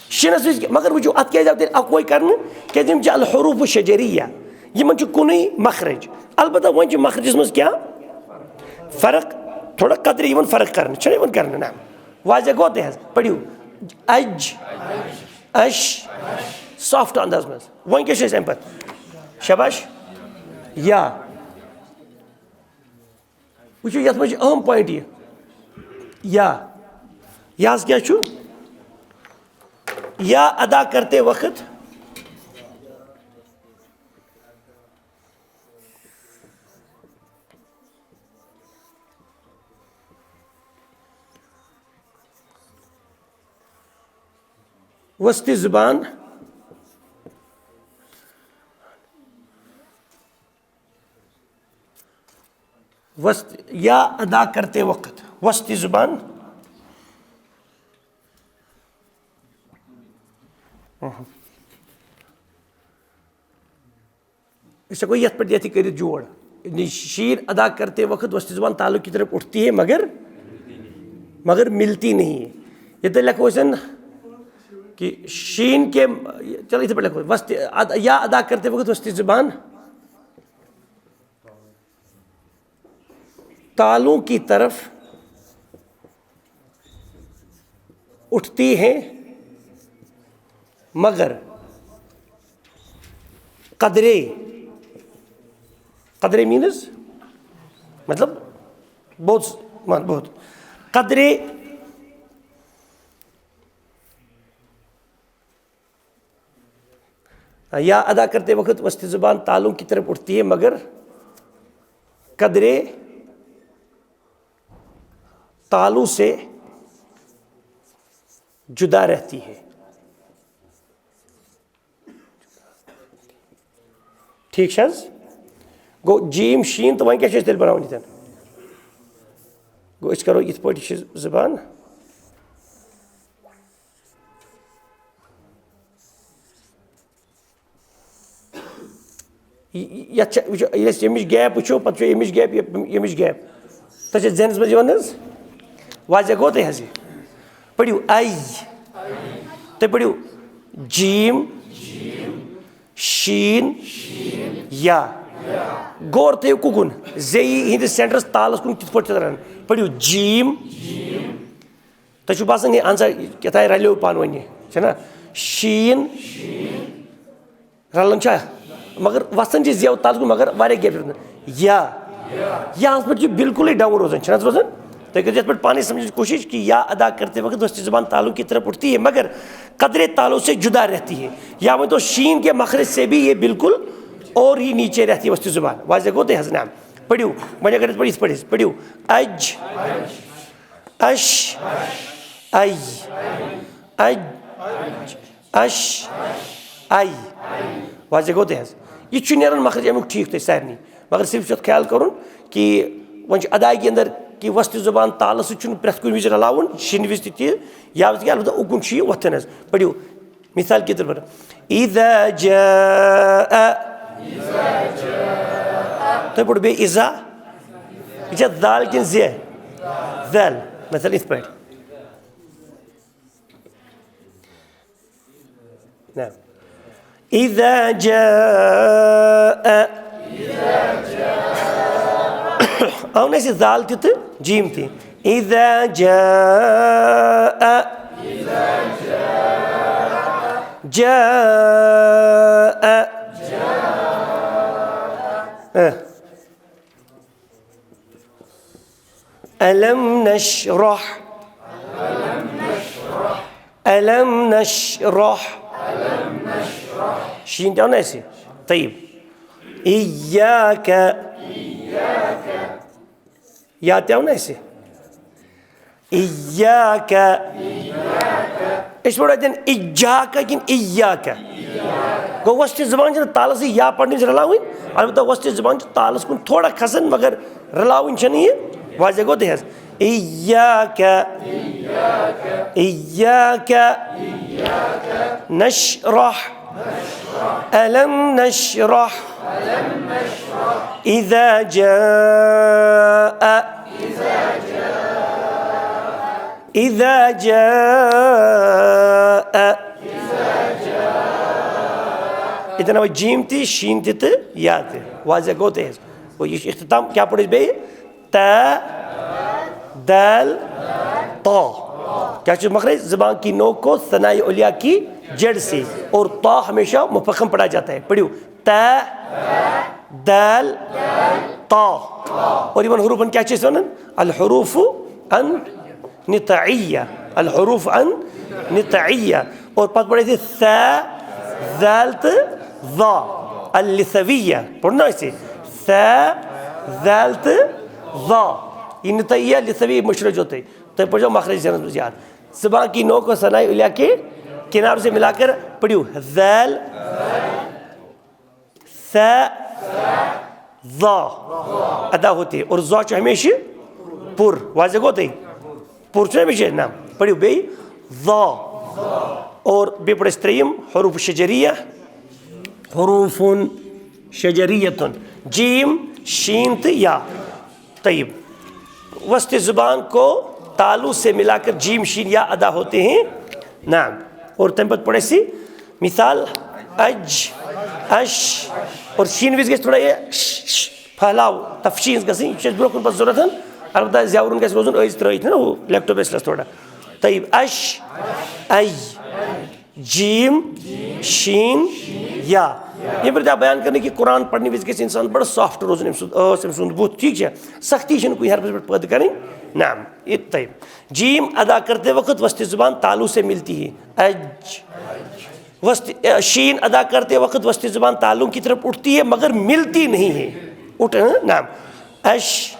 شیٖنَس وِزِ، مگر وٕچھِو، اَتھ کیٛازِ آو تیٚلہِ اَکوے کَرنہٕ؟ کیٛازِ یِم چھِ الحروف شجریہ، یِمَن چھُ کُنُے مخرج۔ البتہ وۄنۍ چھِ مخرجَس منٛز کیٛاہ فرق؟ تھوڑا قدرِ یِوان فرق کَرنہٕ، چھَنہٕ یِوان کَرنہٕ؟ نہ، واضح گوٚو تۄہہِ حظ؟ پٔرِو اَج، اَش، soft انداز منٛز۔ وۄنۍ کیٛاہ چھُ اَسہِ اَمہِ پَتہٕ؟ شاباش۔ یا۔ وٕچھِو، یَتھ منٛز چھُ اہم point یہِ۔ یا۔ یا حظ کیٛاہ چھُ؟ یا ادا کرتے وقت۔ وسطی زبان، وسط، یا ادا کرتے وقت وسطی زبان۔ أسۍ ہٮ۪کو یَتھ پٮ۪ٹھ یَتھ یہِ کٔرِتھ جوڑ۔ یعنی شیٖن ادا کرتے وقت وسطی زبان تالو کی طرف اٹھتی ہے، مگر، مگر ملتی نہیں ہے۔ ییٚتہِ لیکھو أسۍ کہ شیٖن کے، چلو یِتھے پٲٹھۍ لیکھو، وسطی، اد-، یا ادا کرتے وقت وسطی زبان تالوں کی طرف اٹھتی ہے، مگر قدرے، قدرے means مطلب بہت، مان، بہت، قدرے یا ادا کرتے وقت وسط زبان تالوں کی طرف اٹھتی ہے، مگر قدرے تالوں سے جدا رہتی ہے۔ ٹھیک چھا حظ؟ گوٚو جیم شین، تہٕ وۄنۍ کیٛاہ چھِ أسۍ تیٚلہِ بَناوُن ییٚتٮ۪ن؟ گوٚو أسۍ کَرو یِتھ پٲٹھۍ، یہِ چھِ زبان۔ یہِ، یہِ، یَتھ چھِ، وٕچھو، ییٚلہِ أسۍ ییٚمِچ gap وٕچھو، پَتہٕ وٕچھو ییٚمِچ gap، یہِ، ییٚمِچ gap۔ تۄہہِ چھا ذہنَس منٛز یِوان حظ؟ واضح گوٚو تۄہہِ حظ یہِ؟ پٔرِو اَے۔ تُہۍ پٔرِو جیم، شیٖن، یا۔ غور تھٲیِو کُکُن، زیٚیہِ ہِنٛدِس centreس تالَس کُن کِتھ پٲٹھۍ چھِ تَران۔ پٔرِو جیم۔ تۄہہِ چھُو باسان، یہِ اَہَن سا، کیٛاہ تام رَلیو پانہٕ ؤنۍ یہِ، چھَنا؟ شیٖن رَلان چھا؟ مگر وَسان چھِ زیو تَل کُن، مگر واریاہ gap چھِ روزان۔ یا۔ یاہَس پٮ۪ٹھ چھِ بِلکُلٕے down روزان، چھِنہٕ حظ روزان؟ تُہۍ کٔرِو یَتھ پٮ۪ٹھ پانَے سَمجھنٕچ کوٗشِش کہ یا ادا کرتے وقت وسط زبان تالوں کی طرف اٹھتی ہے، مگر قدرے تالوں سے جدا رہتی ہے۔ یا ؤنۍ تو شین کے مخرج سے بھی یہ بالکل اور ہی نیچے رہتی ہے وسط زبان۔ واضح گوٚو تۄہہِ حظ؟ نعم۔ پٔرِو، وۄنۍ اگر أسۍ پٔرِو، یِتھ پٲٹھۍ أسۍ پٔرِو، اج، اش، ای، اج، اش، ای۔ واضح گوٚو تۄہہِ حظ؟ یہِ تہِ چھُ نیران مخرج اَمیُک ٹھیٖک تۄہہِ سارنٕے، مگر صرف چھُ اَتھ خیال کَرُن کہِ وۄنۍ چھُ ادایگی اندر کہِ وسط زبان تالس سۭتۍ چھُنہٕ پرٛٮ۪تھ کُنہِ وِزِ رلاوُن، شیٖنہٕ وِزِ تہِ تہِ، یا وِزِ کہِ البتہ اُکُن چھُ یہِ وۄتھان حظ۔ پٔرِو۔ مثال کے طور پر، اذا جاء۔ تُہۍ پٔرِو بیٚیہِ اذا۔ یہِ چھا ذال کِنہٕ زے؟ ذال۔ مثال یِتھ پٲٹھۍ۔ نعم۔ اذا جاء۔ آو نہ اَسہِ ذال تہِ تہٕ جیم تہِ۔ اذا جاء۔ جاء۔ آ۔ الم نشرح۔ الم نشرح۔ شین تہِ آو نہ اَسہِ؟ طیب۔ ایاک۔ یا تہِ آو نہ اَسہِ؟ ایاک۔ أسۍ پَرو اَتٮ۪ن ایجاک کِنہٕ ایاک؟ گوٚو وسطی زبان چھِنہٕ تالَس سۭتۍ یا پَرنٕچ رَلاوٕنۍ، البتہ وسطی زبان چھِ تالَس کُن تھوڑا کھسان، مگر رَلاوٕنۍ چھَنہٕ یہِ۔ واضح گوٚو تۄہہِ حظ؟ ایاک۔ ایاک۔ نشرح۔ الم نشرح۔ اذا جاء۔ اذا جاء۔ ییٚتٮ۪ن آو جیم تہِ، شین تہِ تہٕ یا تہِ۔ واضح گوٚو تۄہہِ حظ؟ گوٚو یہِ چھُ اختتام۔ کیٛاہ پوٚر اَسہِ بیٚیہِ؟ تا، دال، تا۔ کیا چیز مخرج؟ زبان کی نوک کو ثنائے علیا کی جڑ سے، اور تا ہمیشہ مفخم پڑھا جاتا ہے۔ پڑھیو، تا، دال، تا۔ اور یِمن حروفن کیا چیز ونان؟ الحروف النطعیہ، الحروف النطعیہ۔ اور پتہٕ پڑھے تھے ثا، ذال تہٕ ظا، اللثویہ۔ پوٚر نا اَسہِ؟ ثا، ذال تہٕ ظا۔ یہِ نطعیہ، لثویہ مٔشرٲوزیو تُہۍ۔ تُہۍ پٔرۍزیو مخرج ذہنس منٛز یاد۔ زبان کی نوک و ثنائے علیا کے کناروں سے ملا کر پڑھیو۔ ذال، ثا، ظا ادا ہوتی ہے۔ اور ظا چھُ ہمیشہ پُر۔ واضح گوٚو تۄہہِ؟ پُر چھُ ہمیشہ۔ نہ، پڑھیو بیٚیہِ۔ ظا۔ اور بیٚیہِ پڑھ اَسہِ ترٛیٚیِم حروف شجریہ۔ حروف شجریتن۔ جیم، شین تہٕ یا۔ طیب۔ وسط زبان کو تالو سے ملا کر جیم، شین، یا ادا ہوتے ہیں۔ نعم۔ اور تمہِ پتہٕ پڑھ اَسہِ مثال، اج، اش۔ اور شین وِزِ گژھِ تھوڑا یہِ ش، ش، پھہلاو، تفشین گژھِ، یہِ چھُ اَسہِ برونٛہہ کُن پتہٕ ضروٗرت۔ البتہ زیورُن گژھِ روزُن أزۍ ترٛٲیِتھ نا ہُہ لیکٹوبیسلس تھوڑا۔ طیب، اش، ای۔ جیم، شین، یا۔ یہِ پٮ۪ٹھ بیان کرنہٕ کہِ قرآن پرنہٕ وِزِ گژھِ انسان بڑٕ soft روزُن، أمۍ سُنٛد ٲس، أمۍ سُنٛد بُتھ، ٹھیٖک چھا؟ سختی چھنہٕ کُنہِ حرفس پٮ۪ٹھ پٲدٕ کرٕنۍ۔ نعم، یہِ طیب۔ جیم ادا کرتے وقت وسط زبان تالو سے ملتی ہے۔ اج۔ وسط، شین ادا کرتے وقت وسط زبان تالو کی طرف اٹھتی ہے مگر ملتی نہیں ہے۔ اٹھ، ہاں؟ نعم۔ اش۔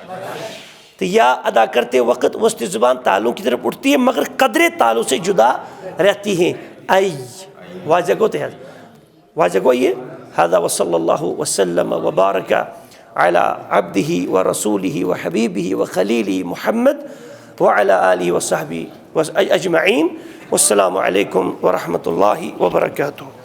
تو یا ادا کرتے وقت وسط زبان تالوں کی طرف اٹھتی ہے مگر قدرے تالوں سے جدا رہتی ہے۔ ای۔ واضح گوٚو تۄہہِ حظ؟ واضح گوٚو یہِ؟ هذا وصلى الله وسلم وبارك على عبده ورسوله وحبيبه وخليله محمد وعلى آله وصحبه أجمعين. والسلام عليكم ورحمة الله وبركاته.